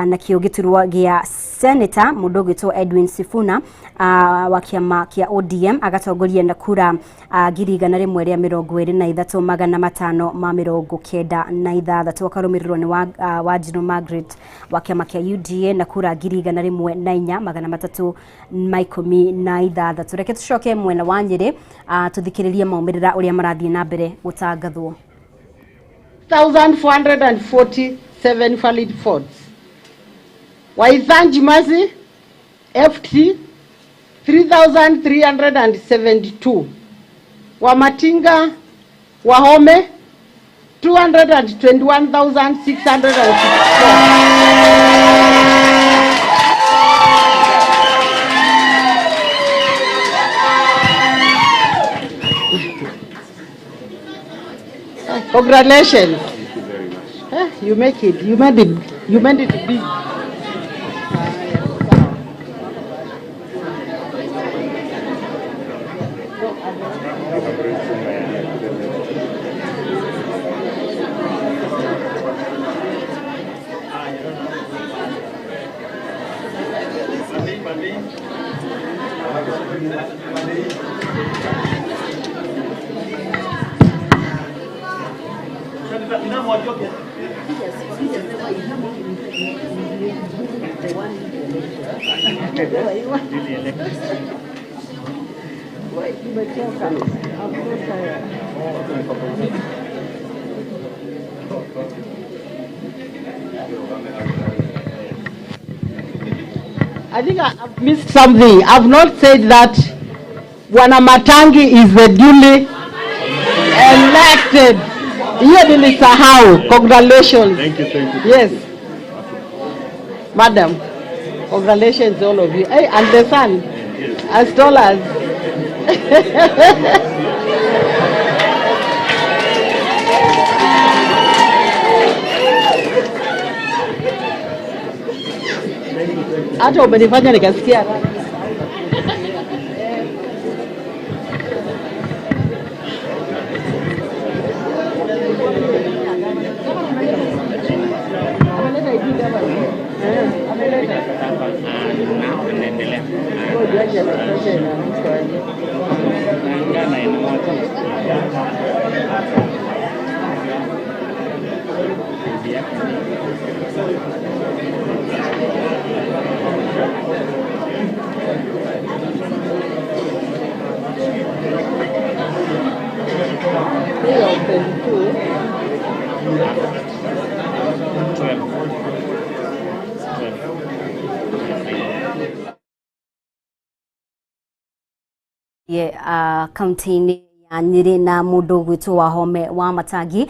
Nakĩo gĩturwa gĩa senator, mũndũ ũgwĩtwo Edwin Sifuna wa kĩama kĩa ODM agatongoria na kura 123,596, akarũmĩrĩrwo nĩ Wanjirũ Margaret wa kĩama kĩa UDA na kura 104,316. Reke tũcoke mwena wa Nyĩrĩ tũthikĩrĩrie maumĩrĩra ũrĩa marathiĩ na mbere gũtangathwo. 1,447 valid votes. Waithanji Masi, FT, 3,372. Wamatinga Wahome, 221,664. Congratulations. Thank you very much. You make it. You made it. You made it big. I think I've missed something. I've not said that Bwana Matangi is the duly elected. Hiyo nilisahau. Congratulations. Thank you, thank you. Yes. Madam, congratulations all of you. Hey, and the son, as tall as. Hata umenifanya nikasikia raha. Ye kaunti-inĩ ya Nyĩrĩ na mũndũ ũgwĩtwo Wahome wa Matangi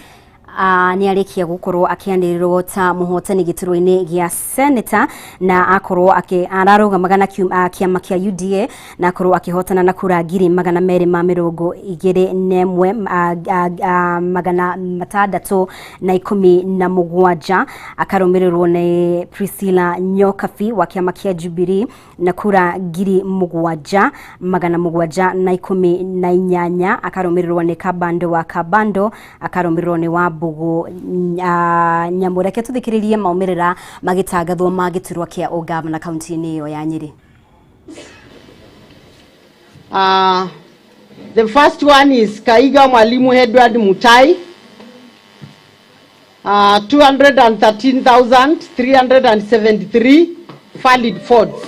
nĩ arĩkia gũkorwo akĩanĩrĩrwo ta mũhotani gĩturwa-inĩ gĩa seneta na akorwo ararũgamaga na kĩama kĩa UDA na akorwo akĩhotana na kura 221,617 akarũmĩrĩrwo nĩ Priscilla Nyokabi wa kĩama kĩa Jubilee na kura 7,718 akarũmĩrĩrwo nĩ Kabando wa Kabando akarũmĩrĩrwo nĩ wa Mbugu Nyamũreke. Tũthikĩrĩrie maumĩrĩra magĩtangathwo ma gĩturwa kĩa ũgavana kaunti-inĩ ĩyo ya Nyĩrĩ. The first one is Kaiga Mwalimu Edward Mutai, 213,373 valid votes.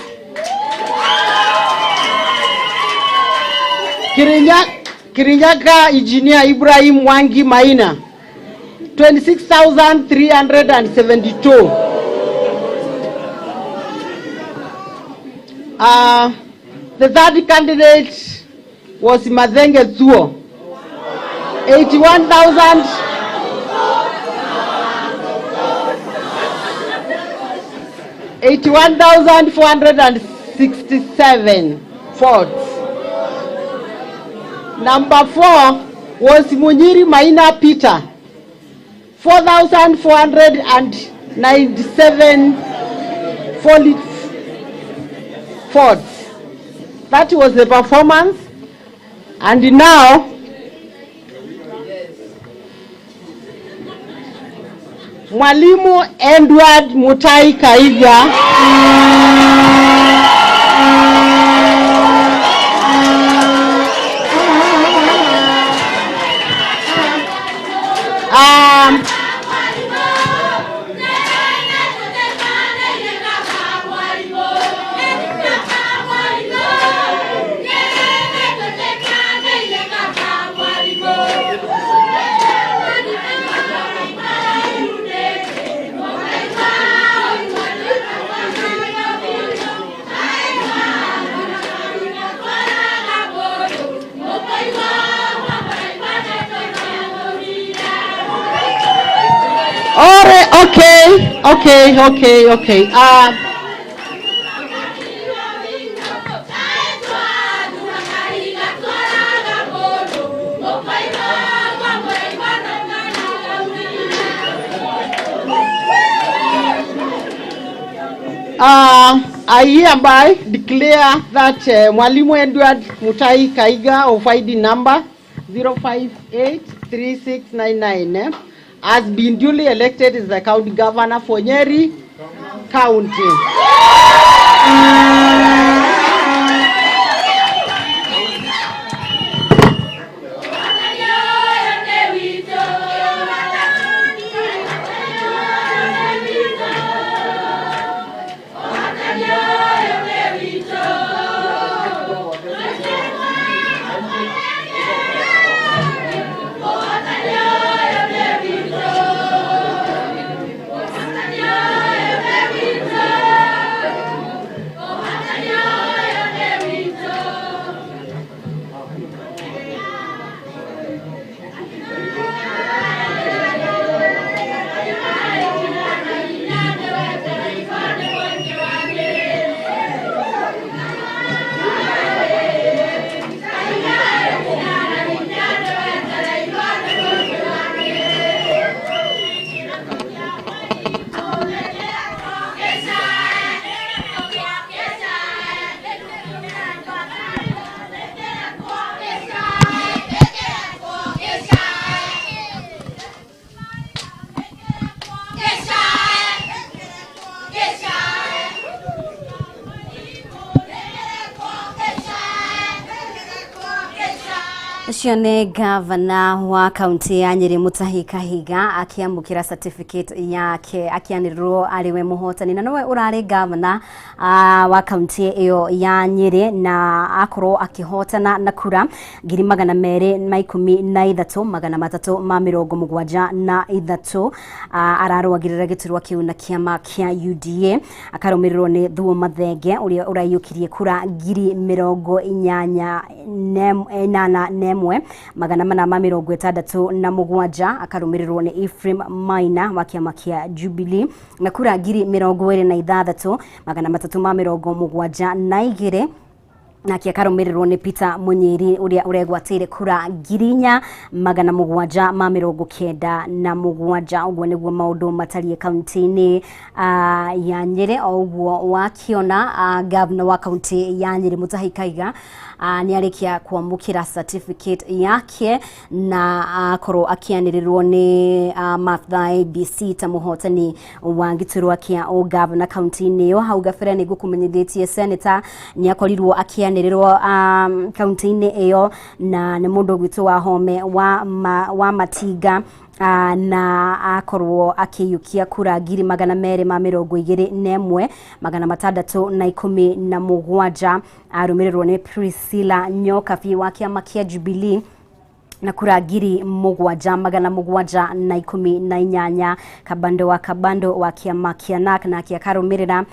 Kirinyaga Engineer Ibrahim Mwangi Maina, 26,372. The third candidate was Mathenge Thuo, 81,000. 81,467 votes. Number 4 was Munyiri Maina Peter, 4,497 votes. That was the performance. And now, Mwalimu Edward Mutai Kaiga okay. I hereby declare that Mwalimu Edward Mutai Kaiga of ID number 0583699 has been duly elected as the county governor for Nyeri County. Ũcio nĩ gavana wa kaunti ya Nyeri Mutahi Kahiga akĩamũkĩra certificate yake akĩanĩrĩrwo arĩ we mũhotani, na nowe ũrarĩ gavana wa kaunti ĩyo ya Nyeri, na akorwo akĩhotana na kura 213,373. Ararũagĩrĩra gĩturwa kĩu na kĩama kĩa UDA, akarũmĩrĩrwo nĩ Thuo Mathenge ũrĩa ũraiyũkirie kura 81,467, akarũmĩrĩrwo nĩ Ephraim Maina wa kĩama kĩa Jubilee na kura 26,372, nake akarũmĩrĩrwo nĩ Peter Munyiri ũrĩa ũregwatĩire kura 4,797. Ũguo nĩguo maũndũ matariĩ kaunti-inĩ ya Nyeri. O ũguo wakiona gavana wa kaunti ya Nyeri Mutahi Kahiga nĩ arĩkia kwamũkĩra certificate yake na akorwo akĩanĩrĩrwo nĩ Martha ABC ta mũhotani wa gĩturwa kĩa ũgavana kaunti-inĩ ĩyo. Hau gabere nĩ ngũkũmenyithĩtie senator nĩ akorirwo akĩanĩrĩrwo kaunti-inĩ ĩyo, na nĩ mũndũ gwitũ wa Home wa Matinga, na akorwo akĩiyũkia kura 221,617. Arũmĩrĩrwo nĩ Priscilla Nyokabi wa kĩama kĩa Jubilee na kura 7,718. Kabando wa Kabando wa kĩama kĩa NAK nake akarũmĩrĩra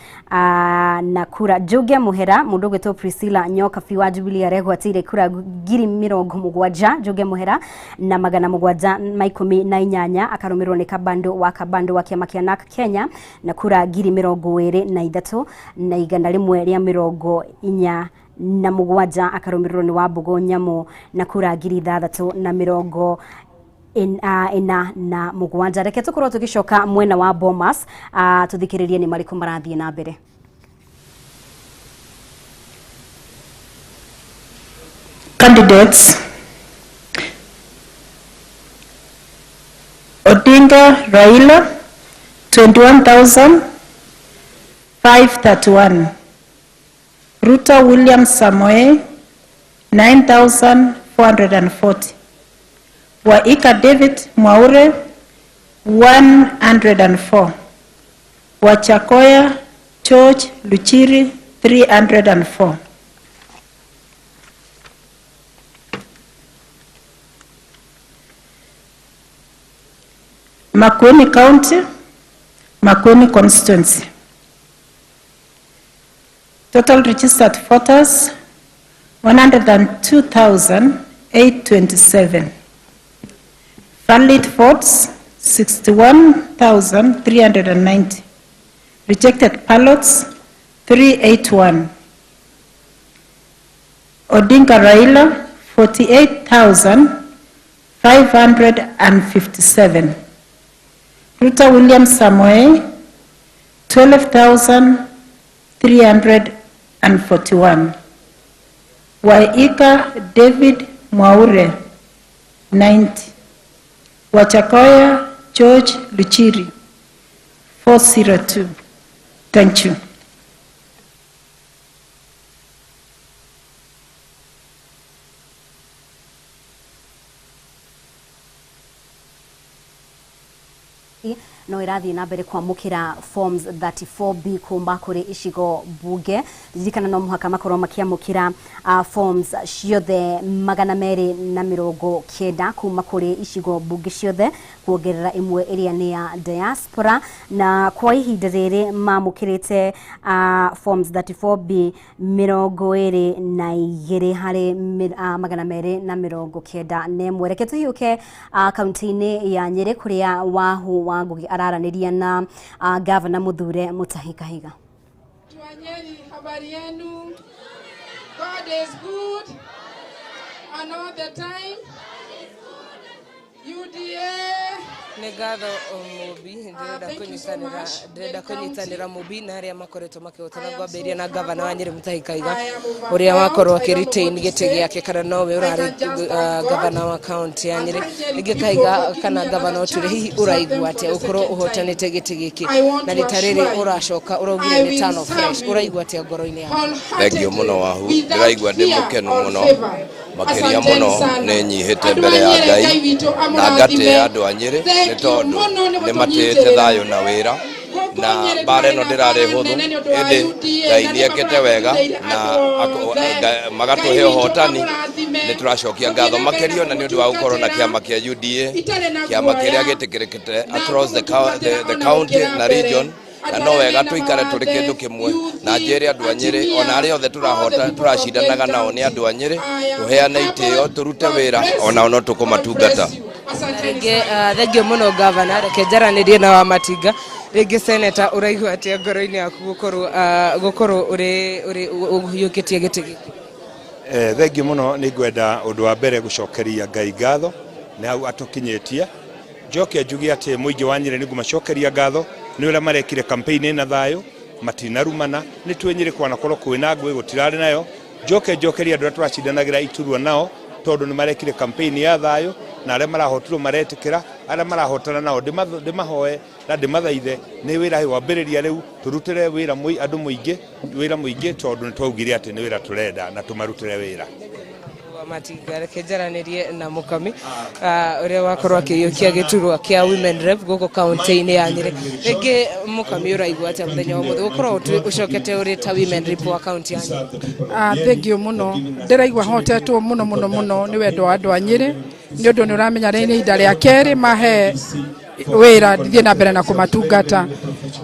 na kura Njuge Mũhera. Mũndũ ũgwĩtwo Priscilla Nyokabi wa Jubilee aregwatĩire kura 70,000, Njuge Mũhera na 718, akarũmĩrĩrwo nĩ Kabando wa Kabando wa kĩama kĩa NAK Kenya na kura 23,147, akarũmĩrĩrwo nĩ Wambũgũ Nyamu na kura 6,047. Reke tũkorwo tũgĩcoka mwena wa Bomas, tũthikĩrĩrie nĩ marĩkũ marathiĩ na mbere. Candidates: Odinga Raila 21,531, Ruto William Samoei 9,440, Waika David Mwaure 104, Wachakoya George Luchiri 304. Makueni County, Makueni constituency. Total registered voters 102,827. Valid votes 61,390. Rejected ballots 381. Odinga Raila 48,557. Ruto William Samoei 12,341. Waika David Mwaure 90. Wachakoya George Luchiri 402. Thank you. No ĩrathiĩ na mbere kwamũkĩra forms 34B kuma kũrĩ icigo bunge. Ririkana no mũhaka makorwo makĩamũkĩra forms ciothe 290 kuma kũrĩ icigo bunge ciothe, kuongerera ĩmwe ĩrĩa nĩ ya diaspora. Na kwa ihinda rĩrĩ mamũkĩrĩte forms 34B 22 harĩ 291. Reke tũhiũke kaunti-inĩ ya Nyeri kũrĩa Wahu wa Ngugi araranĩria na gavana Muthure Mutahi Kahiga. Nyeri, habari yenu? God is good and all the time. UDA. Nĩ ngatho Mũmbi, ndĩrenda kũnyitanĩra, ndĩrenda kũnyitanĩra Mũmbi na arĩa makoretwo makĩhotana, ngwambĩrĩria na gavana wa Nyĩrĩ Mutahi Kaiga ũrĩa wakorwo akĩ retain gĩtĩ gĩake kana nowe ũrarĩ gavana wa kaunti ya Nyĩrĩ. Rĩngĩ Kaiga kana gavana Ũtwĩre, hihi ũraigua atĩa ũkorwo ũhotanĩte gĩtĩ gĩkĩ na rita rĩrĩ ũracoka ũraugire nĩ tano fresh, ũraigua atĩa ngoro-inĩ yaku? Thengio mũno wahu, ndĩraigua ndĩ mũkenu mũno makĩria mũno, nĩ nyihĩte mbere ya Ngai na ngatĩĩa andũ a Nyĩrĩ nĩ tondũ nĩ matĩĩte thayũ na wĩra, na mbara ĩno ndĩrarĩ hũthũ, ĩndĩ Ngai nĩ ekĩte wega na magatũhe ũhotani. Nĩ tũracokia ngatho makĩria na nĩ ũndũ wa gũkorwo na kĩama kĩa UDA, kĩama kĩrĩa gĩtĩkĩrĩkĩte across the county na region, na no wega tũikare tũrĩ kĩndũ kĩmwe na njĩre andũ a Nyĩrĩ ona arĩa othe tũrahota tũracindanaga nao nĩ andũ a Nyĩrĩ, tũheane itĩo, tũrute wĩra, onao no tũkũmatungata. Rĩngĩ thengio mũno gavana, reke njaranĩrie na Wamatinga rĩngĩ. Senator, ũraigua atĩa ngoro-inĩ yaku gũkorwo ũrĩ ũhiũkĩtie gĩtĩ gĩkĩ? Thengio mũno. Nĩ ngwenda ũndũ wa mbere gũcokeria Ngai ngatho nĩ hau atũkinyĩtie. Njoke njuge atĩ mũingĩ wa Nyĩrĩ nĩ ngũmacokeria ngatho nĩ ũrĩa marekire campaign ĩna thayũ, matinarumana. Nĩ twĩ Nyĩrĩ kwanakorwo kwĩna ngũĩ, gũtirarĩ nayo. Njoke njokerie andũ arĩa tũracindanagĩra iturwa nao tondũ nĩ marekire campaign ya thayũ, na arĩa marahotirwo maretĩkĩra, arĩa marahotana nao ndĩmahoe na ndĩmathaithe nĩ wĩra wambĩrĩria rĩu, tũrutĩre wĩra andũ mũingĩ wĩra mũingĩ tondũ nĩ twaugire atĩ nĩ wĩra tũrenda na tũmarutĩre wĩra. Wamatinga, reke njaranĩrie na Mũkami ũrĩa wakorwo akĩiyũkia gĩturwa kĩa women rep gũkũ kaunti-inĩ ya Nyĩrĩ. Rĩngĩ Mũkami, ũraigua atĩa mũthenya wa ũmũthĩ gũkorwo ũcokete ũrĩ ta women rep wa kaunti ya Nyĩrĩ? Thengio mũno. Ndĩraigua hotetwo mũno mũno mũno nĩ wendo wa andũ a Nyĩrĩ, nĩ ũndũ nĩ ũramenya rĩ nĩ ihinda rĩa kerĩ mahe wĩra ndithiĩ na mbere na kũmatungata.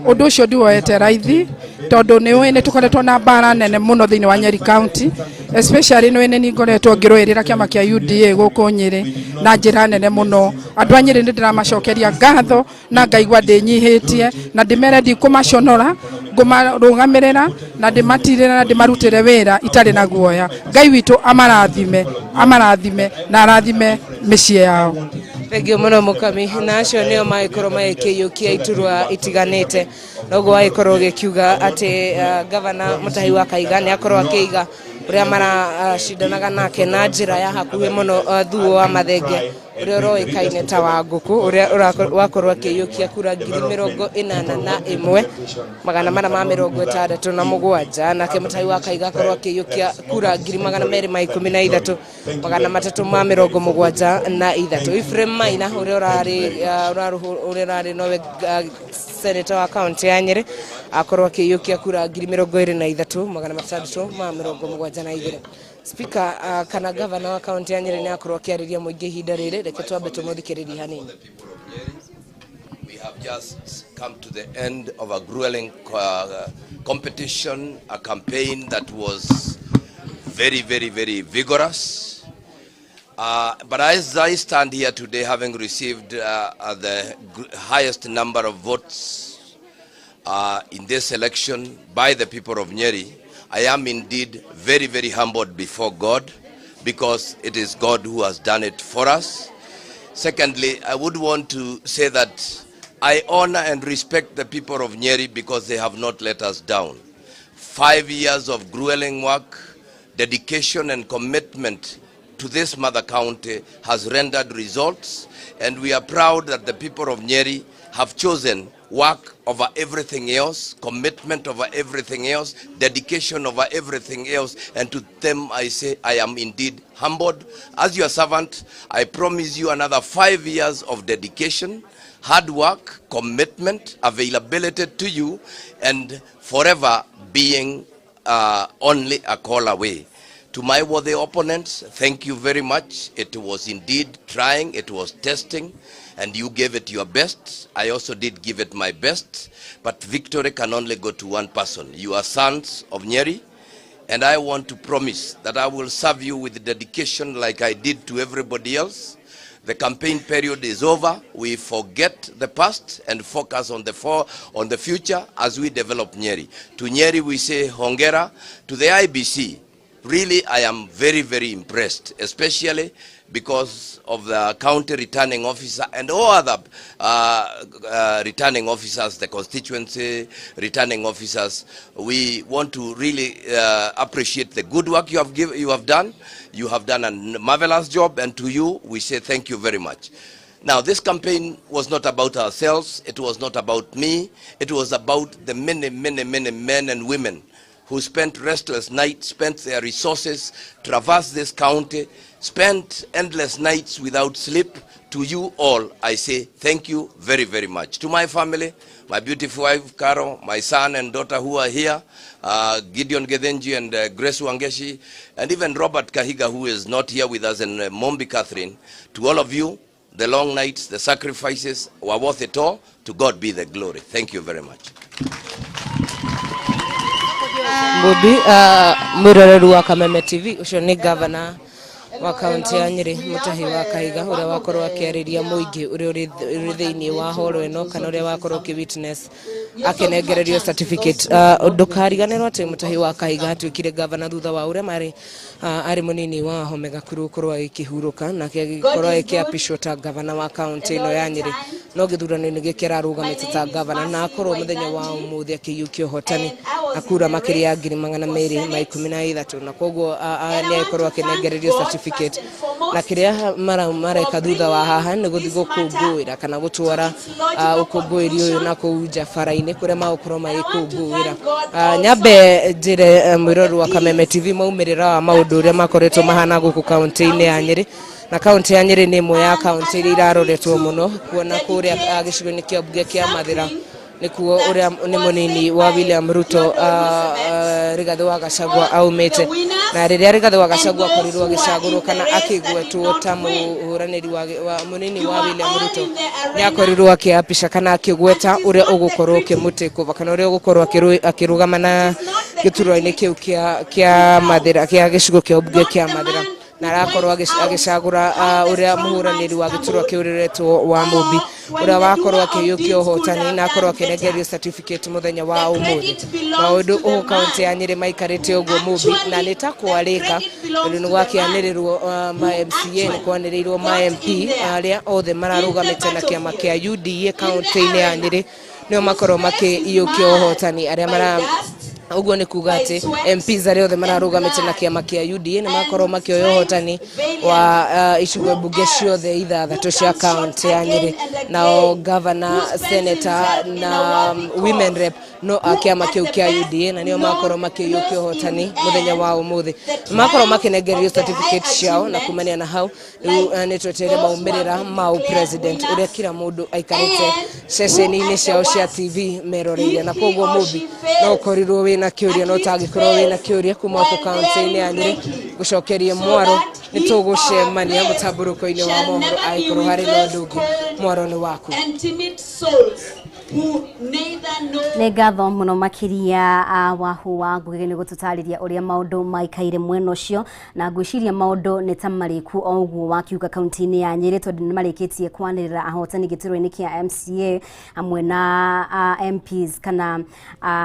Ũndũ ũcio ndiwoete raithi tondũ nĩ ũĩ nĩ tũkoretwo na mbara nene mũno thĩinĩ wa Nyeri County, especially nĩ ũĩ nĩ niĩ ngoretwo ngĩrũĩrĩra kĩama kĩa UDA gũkũ Nyĩrĩ na njĩra nene mũno. Andũ a Nyĩrĩ nĩ ndĩramacokeria ngatho na ngaigua ndĩnyihĩtie na ndĩmere ndikũmaconora, ngũmarũgamĩrĩra na ndĩmatirĩre na ndĩmarutĩre wĩra itarĩ na guoya. Ngai witũ amarathime, amarathime na arathime mĩciĩ yao. Thengio mũno Mũkami, na acio nĩo magĩkorwo magĩkĩiyũkia iturwa itiganĩte. Noguo wagĩkorwo ũgĩkiuga atĩ gavana Mutahi wa Kaiga nĩ akorwo akĩiga ũrĩa maracindanaga nake na njĩra ya hakuhĩ mũno, thuo wa Mathenge ũrĩa ũroĩkaine ta wa ngũkũ, ũrĩa wakorwo akĩiyũkia kura 81,467, nake Mutahi wa Kaiga akorwo akĩiyũkia kura 213,373. Ephraim Maina ũrĩa ũrarĩ ũrarĩ ũrĩa ũrarĩ nowe senator wa kaunti ya Nyĩrĩ akorwo akĩiyũkia kura 23,672. Speaker kana gavana wa kaunti ya Nyĩrĩ nĩ akorwo akĩarĩria mũingĩ ihinda rĩrĩ, reke twambe tũmũthikĩrĩrie hanini. We have just come to the end of a grueling competition, a campaign that was very, very, very vigorous. But as I stand here today, having received the highest number of votes in this election by the people of Nyeri, I am indeed very, very humbled before God, because it is God who has done it for us. Secondly, I would want to say that I honor and respect the people of Nyeri because they have not let us down. 5 years of grueling work, dedication and commitment to this mother county has rendered results, and we are proud that the people of Nyeri have chosen work over everything else, commitment over everything else, dedication over everything else. And to them I say, I am indeed humbled. As your servant, I promise you another 5 years of dedication, hard work, commitment, availability to you, and forever being only a call away. To my worthy opponents, thank you very much. It was indeed trying, it was testing, and you gave it your best. I also did give it my best, but victory can only go to one person. You are sons of Nyeri, and I want to promise that I will serve you with dedication like I did to everybody else. The campaign period is over. We forget the past and focus on the future as we develop Nyeri. To Nyeri we say hongera. To the IEBC, Really, I am very, very impressed, especially because of the county returning officer and all other returning officers, the constituency returning officers. We want to really appreciate the good work you have done. You have done a marvelous job, and to you, we say thank you very much. Now, this campaign was not about ourselves. It was not about me. It was about the many, many, many men and women who spent restless nights, spent their resources, traversed this county, spent endless nights without sleep. To you all, I say thank you very, very much. To my family, my beautiful wife, Caro, my son and daughter who are here, Gideon Gethenji and Grace Wangeshi, and even Robert Kahiga, who is not here with us, and Mombi Catherine. To all of you, the long nights, the sacrifices were worth it all. To God be the glory. Thank you very much. Mbubi mwiroreri wa Kameme TV ucio ni governor wa kaunti ya Nyeri Mutahi wa Kahiga uria wakorwo akiariria muingi uria uri thiini wa horo ino kana uria wakorwo ki witness akinengererio certificate. Ndukariganirwo ati Mutahi wa Kahiga atuikire governor thutha wa uria mari ari munini wa Wahome Gakuru gukorwo agikihurũka na agĩkorwo agĩkĩapishwo ta governor wa kaunti ino ya Nyeri no gĩthurano-inĩ gĩkĩ ararũgamĩte ta governor na akorwo mũthenya wa ũmũthĩ akĩiyũkia ũhotani akura makĩria ya 213 na koguo nĩ agĩkorwo akĩnengererio certificate na kĩrĩa mareka thutha wa haha nĩ gũthiĩ gũkũngũĩra kana gũtwara ũkũngũĩri ũyũ na kũu nja bara-inĩ kũrĩa magũkorwo magĩkũngũĩra. Nyambe njĩre mwĩrori wa Kameme TV maumĩrĩra wa maũndũ ũrĩa makoretwo mahana gũkũ kaunti-inĩ ya Nyeri na kaunti ya Nyeri nĩ ĩmwe ya kaunti iria iraroretwo mũno kuona kũrĩa gĩcigo-inĩ kĩa mbunge kĩa Mathĩra nikuo uria ni munini wa William Ruto Rigathi wa Gachagua aumite na riria Rigathi wa Gachagua akorirwo agicagurwo kana akigwetwo ta muhuraniri wa munini wa William Ruto ni akorirwo akiapisha kana akigweta uria ugukorwo ukimutikuva kana uria ugukorwo akirugama na giturwa-ini kiu kia Mathira kia gicigo kia mbunge kia Mathira na arakorwo agicagura uria muhuraniri wa giturwa kiu riretwo wa Mumbi uria wakorwo akiyukia uhotani na akorwo akinengerio certificate muthenya wa umuthi. Maundu ugu kaunti ya Nyeri maikarite uguo Mumbi na ni ta kwarika tondu ni gwakianirirwo ma MCA ni kwanirirwo ma MP aria othe mararugamite na kiama kia UDA kaunti-ini ya Nyeri nio makorwo makiyukia uhotani aria mara uguo ni kuga ati MPs aria othe mararugamite na kiama kia UDA ni makorwo makioya uhotani wa icigo mbunge ciothe ithathatũ cia kaunti ya Nyeri nao governor, senator na women rep no a kiama kiu kia UDA na nio makorwo makiyũkia uhotani muthenya wa umuthi makorwo makinengererio certificate ciao na kumania na hau riu ni twetereire maumirira ma president uria kila mundu aikarite ceceni-inĩ ciao cia TV meroreire na koguo Mumbi no ukorirwo wina kiuria no tagikorwo wina kiuria kuma ku kaunti-inĩ ya Nyeri gucokerie mwaro ni tugucemania mutamburuko-inĩ wa mohoro aikorwo hari na undu ungi mwaro ni waku. Nĩ ngatho mũno makĩria Wahu wa Ngugi nĩ gũtũtarĩria ũrĩa maũndũ maikaire mwena ũcio na ngwĩciria maũndũ nĩ ta marĩku o ũguo wakiuga kaunti-inĩ ya Nyeri tondũ nĩ marĩkĩtie kwanĩrĩra ahotani gĩturwa-inĩ kĩa MCA hamwe na MPs kana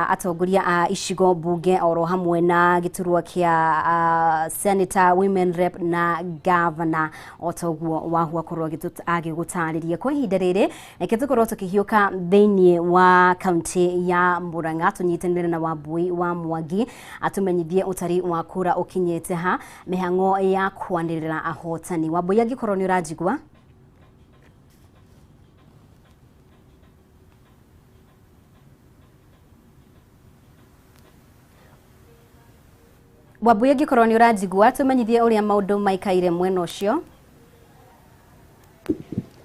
atongoria a icigo mbunge oro hamwe na gĩturwa kĩa senator, women rep na governor o ta ũguo Wahu akorwo agĩgũtarĩria. Kwa ihinda rĩrĩ reke tũkorwo tũkĩhiũka thĩinĩ wa kaunti ya Murang'a tunyitanĩre na Wambui wa Mwangi atumenyithie utari wa kura ukinyĩte ha mĩhang'o ya kwanĩrĩra ahotani. Wambui, angĩkorwo nĩ ũranjigua. Wambui, angĩkorwo nĩ ũranjigua tumenyithie ũrĩa maũndũ maikaire mwena ũcio.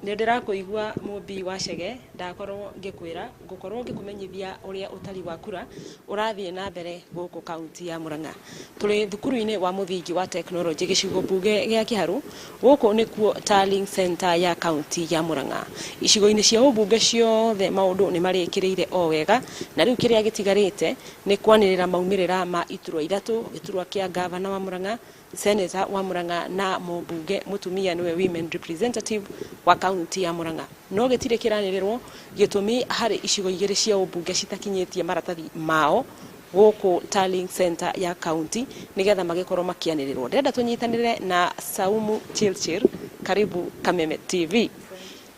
Nĩ ndĩrakũigua Mumbi wa Chege, ndakorwo ngĩkwĩra ngũkorwo ngĩkũmenyithia ũrĩa ũtari wa kura ũrathiĩ na mbere gũkũ kaunti ya Murang'a. Tũrĩ thukuru-inĩ wa mũthingi wa tekinoronjĩ gĩcigo mbunge gĩa Kĩharũ, gũkũ nĩkuo Tallying Center ya kaunti ya Murang'a. Icigo-inĩ cia ũmbunge ciothe maũndũ nĩ marĩkĩrĩire o wega, na rĩu kĩrĩa gĩtigarĩte nĩ kwanĩrĩra maumĩrĩra ma iturwa ithatũ, gĩturwa kĩa gavana wa Murang'a, senator wa Murang'a na mũmbunge mũtumia nĩwe women representative wa kaunti ya Murang'a. No gĩtirĩ kĩranĩrĩrwo gĩtũmi harĩ icigo igĩrĩ cia ũmbunge citakinyĩtie maratathi mao gũkũ Tallying Center ya county nigetha magĩkorwo makĩanĩrĩrwo. Ndĩrenda tũnyitanĩre na Saumu Chirchir, karibu Kameme TV,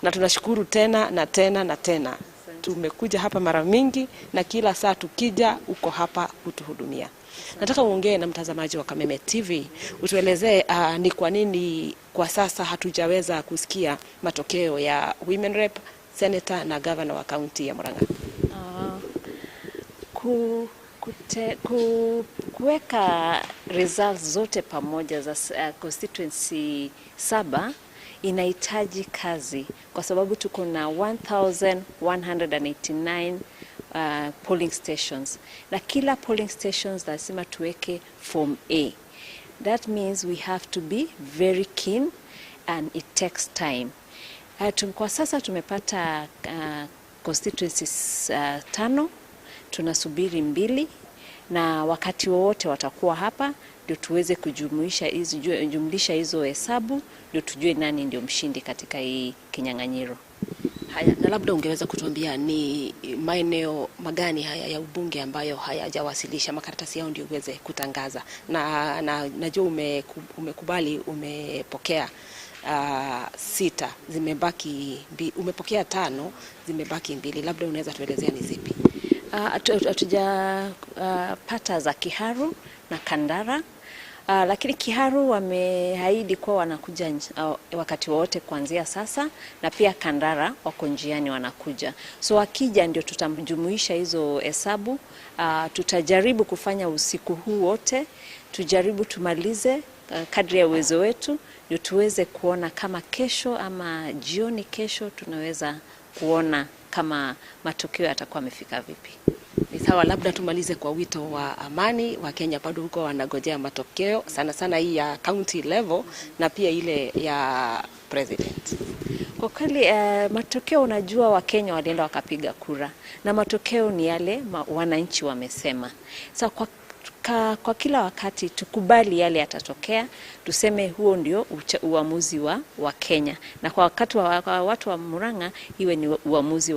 na tunashukuru tena na tena na tena. Tumekuja hapa mara mingi na kila saa tukija uko hapa kutuhudumia. Nataka uongee na mtazamaji wa Kameme TV, utuelezee ni kwa nini kwa sasa hatujaweza kusikia matokeo ya Women Rep, Senator na Governor wa kaunti ya Murang'a. Kuweka results zote pamoja za constituency 7 inahitaji kazi, kwa sababu tuko na 1189 polling stations, na kila polling stations lazima tuweke form A. That means we have to be very keen and it takes time. Kwa sasa tumepata constituencies 5, tunasubiri 2, na wakati wowote watakuwa hapa ndio tuweze kujumuisha hizo, jumlisha hizo hesabu ndio tujue nani ndio mshindi katika hii kinyang'anyiro. Haya, na labda ungeweza kutuambia ni maeneo magani haya ya ubunge ambayo hayajawasilisha makaratasi yao ndio uweze kutangaza. Na najua umekubali, umepokea 6, zimebaki, umepokea 5, zimebaki 2. Labda unaweza tuelezea ni zipi? Hatujapata za Kiharu na Kandara. Lakini Kiharu wameahidi kuwa wanakuja wakati wote kuanzia sasa, na pia Kandara wako njiani wanakuja. So wakija ndio tutamjumuisha hizo hesabu. Tutajaribu kufanya usiku huu wote, tujaribu tumalize kadri ya uwezo wetu ndio tuweze kuona kama kesho ama jioni kesho tunaweza kuona kama matokeo yatakuwa yamefika vipi. Ni sawa, labda tumalize kwa wito wa amani. Wa Kenya bado huko wanagojea matokeo, sana sana hii ya county level na pia ile ya president. Kwa kweli matokeo, unajua wa Kenya walienda wakapiga kura na matokeo ni yale wananchi wamesema. So kwa kila wakati tukubali yale yatatokea, tuseme huo ndio uamuzi wa Kenya, na kwa wakati wa watu wa Murang'a iwe ni uamuzi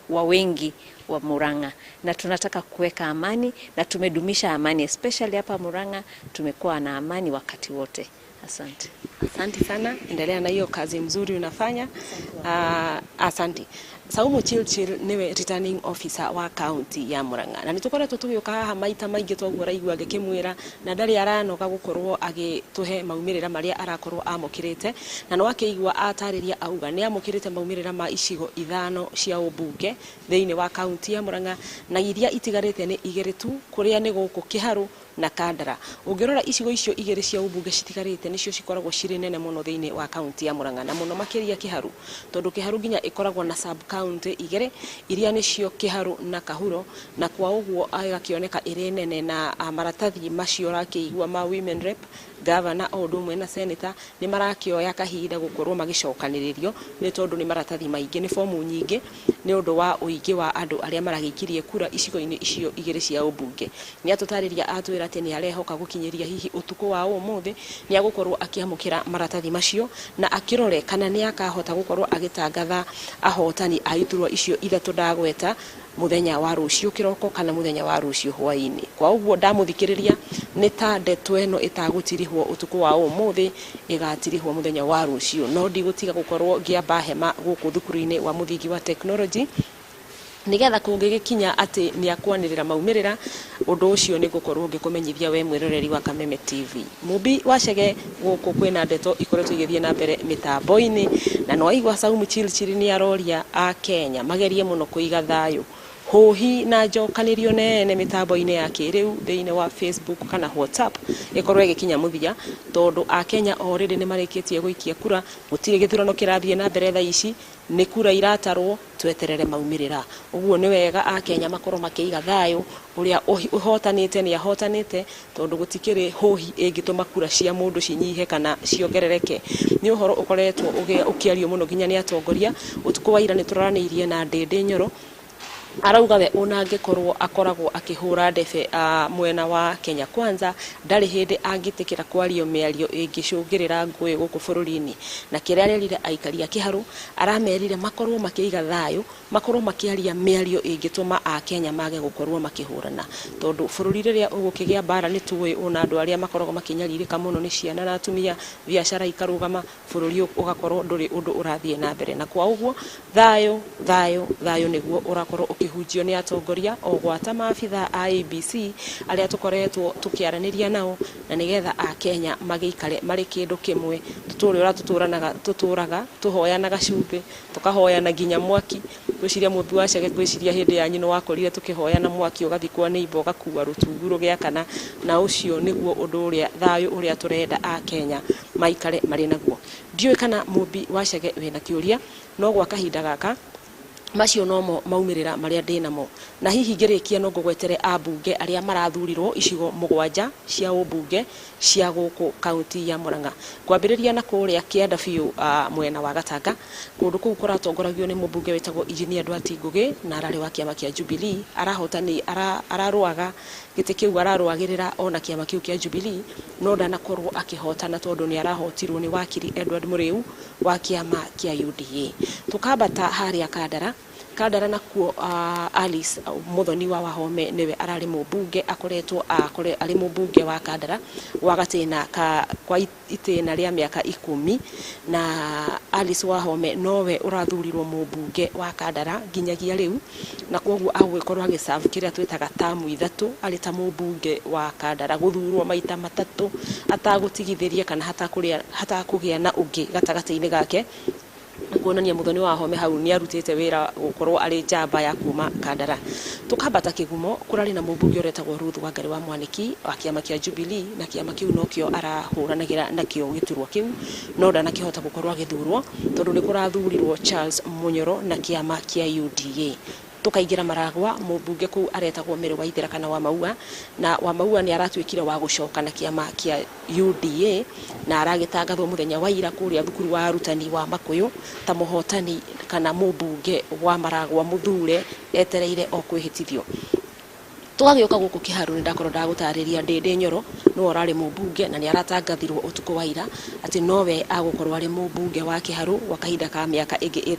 wa wengi wa Murang'a. Na tunataka kuweka amani na tumedumisha amani, especially hapa Murang'a tumekuwa na amani wakati wote. Asante. Asante sana, endelea na hiyo kazi mzuri unafanya. Asante. Saumu Chirchir niwe returning officer wa county ya Murang'a, na nitukoretwo tugiuka haha maita maingi twaguo raigua ngikimwira na ndari aranoga gukorwo agituhe maumirira maria arakorwo amukirite, na no akiigua atariria auga ni amukirite maumirira ma icigo 5 cia ubunge thiini wa county ya Murang'a, na iria itigarite ni 2 tu, kuria ni guku Kiharu na Kandara. Ungirora icigo icio 2 cia ubunge citigarite nicio cikoragwo ciri nene muno thiini wa county ya Murang'a, na muno makiria Kiharu, tondu Kiharu nginya ikoragwo na sub county 2 iria nicio Kiharu na Kahuro, na kwa uguo agakioneka iri nene. Na maratathi macio rakiigua ma Women Rep, Governor o undu umwe na Senator ni marakioya kahinda gukorwo magicokaniririo, ni tondu ni maratathi maingi, ni fomu nyingi, ni undu wa uingi wa andu aria maragikirie kura icigo-ini icio 2 cia ubunge. Ni atutariria atwira ati ni arehoka gukinyiria hihi utuku wa umuthi ni agukorwo akiamukira maratathi macio na akirore kana ni akahota gukorwo agitangatha ahotani a iturwa icio 3 ndagweta muthenya wa rucio kiroko kana muthenya wa rucio hwaini. Kwa uguo ndamuthikiriria ni ta ndeto eno itagutirihwo utuku wa umuthi, igatirihwo muthenya wa rucio. No ndigutiga gukorwo ngiamba hema guku thukuru-ini wa muthingi wa technology nigetha kungigikinya ati ni akwanirira maumirira, undu ucio ni gukorwo ngikumenyithia we mwiroreri wa Kameme TV. Mumbi wa Chege guku kwina ndeto ikoretwo igithie na mbere mitambo-ini, na no aigua Saumu Chirchir ni aroria a Kenya magerie muno kuiga thayu huhi na njokanirio nene mitambo-ini ya kiriu thiini wa Facebook kana WhatsApp ikorwo igikinya muthia, tondu a Kenya already ni marikitie guikia kura, gutire githurano kirathie na mbere thaa ici, ni kura iratarwo, tweterere maumirira. Uguo ni wega a Kenya makorwo makiiga thayu, uria uhotanite ni ahotanite, tondu gutikiri huhi ingituma kura cia mundu cinyihe kana ciongerereke. Ni uhoro ukoretwo ukiario muno nginya ni atongoria. Utuku wa ira ni turaraniirie na Ndindi Nyoro Arauga we ona angĩkorwo akoragwo akĩhũra ndebe mwena wa Kenya Kwanza, ndarĩ hĩndĩ angĩtĩkĩra kwario mĩario ĩngĩcũngĩrĩra ngũĩ gũkũ bũrũri-inĩ. Na kĩrĩa arerire aikari a Kĩharũ, aramerire makorwo makĩiga thayũ, makorwo makĩaria mĩario ĩngĩtũma akenya mage gũkorwo makĩhũrana, tondũ bũrũri rĩrĩa ũgũkĩgĩa mbara nĩ tũĩ ona andũ arĩa makoragwo makĩnyarirĩka mũno nĩ ciana na atumia, biacara ikarũgama, bũrũri ũgakorwo ndũrĩ ũndũ ũrathiĩ na mbere. Na kwa ũguo thayũ thayũ thayũ nĩguo ũrakorwo ũkĩhunjio nĩ atongoria o gwata maabitha a ABC arĩa tũkoretwo tũkĩaranĩria nao, na nĩgetha akenya magĩikare marĩ kĩndũ kĩmwe, tũtũre ũrĩa tũtũranaga, tũtũraga tũhoyanaga cumbĩ, tũkahoyana nginya mwaki. Ngwĩciria Mũmbi wa Chege, ngwĩciria hĩndĩ yanyu nĩ wakorire tũkĩhoyana mwaki, ũgathiĩ kwa neighbor ũgakua rũtungu rũgĩakana, na ũcio nĩguo ũndũ ũrĩa thayũ ũrĩa tũrenda akenya maikare marĩ naguo. Ndiũĩ kana Mũmbi wa Chege wĩna kĩũria, no gwa kahinda gaka macio nomo maumĩrĩra marĩa ndĩ namo. Na hihi ngĩrĩkia no ngũgwetere ambunge arĩa marathurirwo icigo 7 cia ũmbunge cia gũkũ kaunti ya Murang'a, kwambĩrĩria na kũrĩa kĩanda biũ mwena wa Gatanga. Kũndũ kũu kũratongoragio nĩ mũmbunge wĩtagwo Engineer Ndwati Ngũgĩ, na ararĩ wa kĩama kĩa Jubilee. Arahotani ararũaga gĩtĩ kĩu, ararũagĩrĩra ona kĩama kĩu kĩa Jubilee, no ndanakorwo akĩhotana tondũ nĩ arahotirwo nĩ wakiri Edward Mũrĩu wa kĩama kĩa UDA. Tũkambata harĩa Kandara. Kandara nakuo Alice Muthoni wa Wahome niwe ararĩ mũmbunge, akoretwo arĩ mũmbunge wa Kandara gwa gatĩna ka kwa itĩna rĩa mĩaka 10, na Alice Wahome nowe ũrathurirwo mũmbunge wa Kandara nginyagia rĩu, na koguo agũgĩkorwo agĩserve kĩrĩa twĩtaga tamu 3 arĩ ta mũmbunge wa Kandara, gũthurwo maita 3 atagũtigithĩria kana hatakũgĩa na ũngĩ gatagatĩ-inĩ gake, kuonania Muthoni wa Wahome hau nĩ arutĩte wĩra gũkorwo arĩ njamba ya kuma Kandara. Tukambata Kĩgumo, kũrarĩ na mũmbunge ũretagwo Ruth Wangari wa Mwaniki wa kĩama kĩa Jubilee, na kĩama kĩu nokĩo arahũranagĩra nakĩo gĩturwa kĩu, no ndanakĩhota gũkorwo agĩthurwo tondũ nĩ kũrathurirwo Charles Munyoro na kĩama kĩa UDA. Tukaingĩra Maragwa, mũmbunge kũu aretagwo Mary Waithera kana wa Maua, na wa Maua nĩ aratuĩkire wa gũcoka na kĩama kĩa UDA, na aragĩtangathwo mũthenya wa ira kũrĩa thukuru wa arutani wa Makũyũ ta mũhotani kana mũmbunge wa Maragwa mũthure etereire o kwĩhĩtithio. Tũgagĩũka gũkũ Kĩharũ, nĩ ndakorwo ndagũtarĩria Ndĩndĩ Nyoro nĩwe ũrarĩ mũmbunge, na nĩ aratangathirwo ũtukũ wa ira atĩ nowe agũkorwo arĩ mũmbunge wa Kĩharũ gwa kahinda ka mĩaka ĩngĩ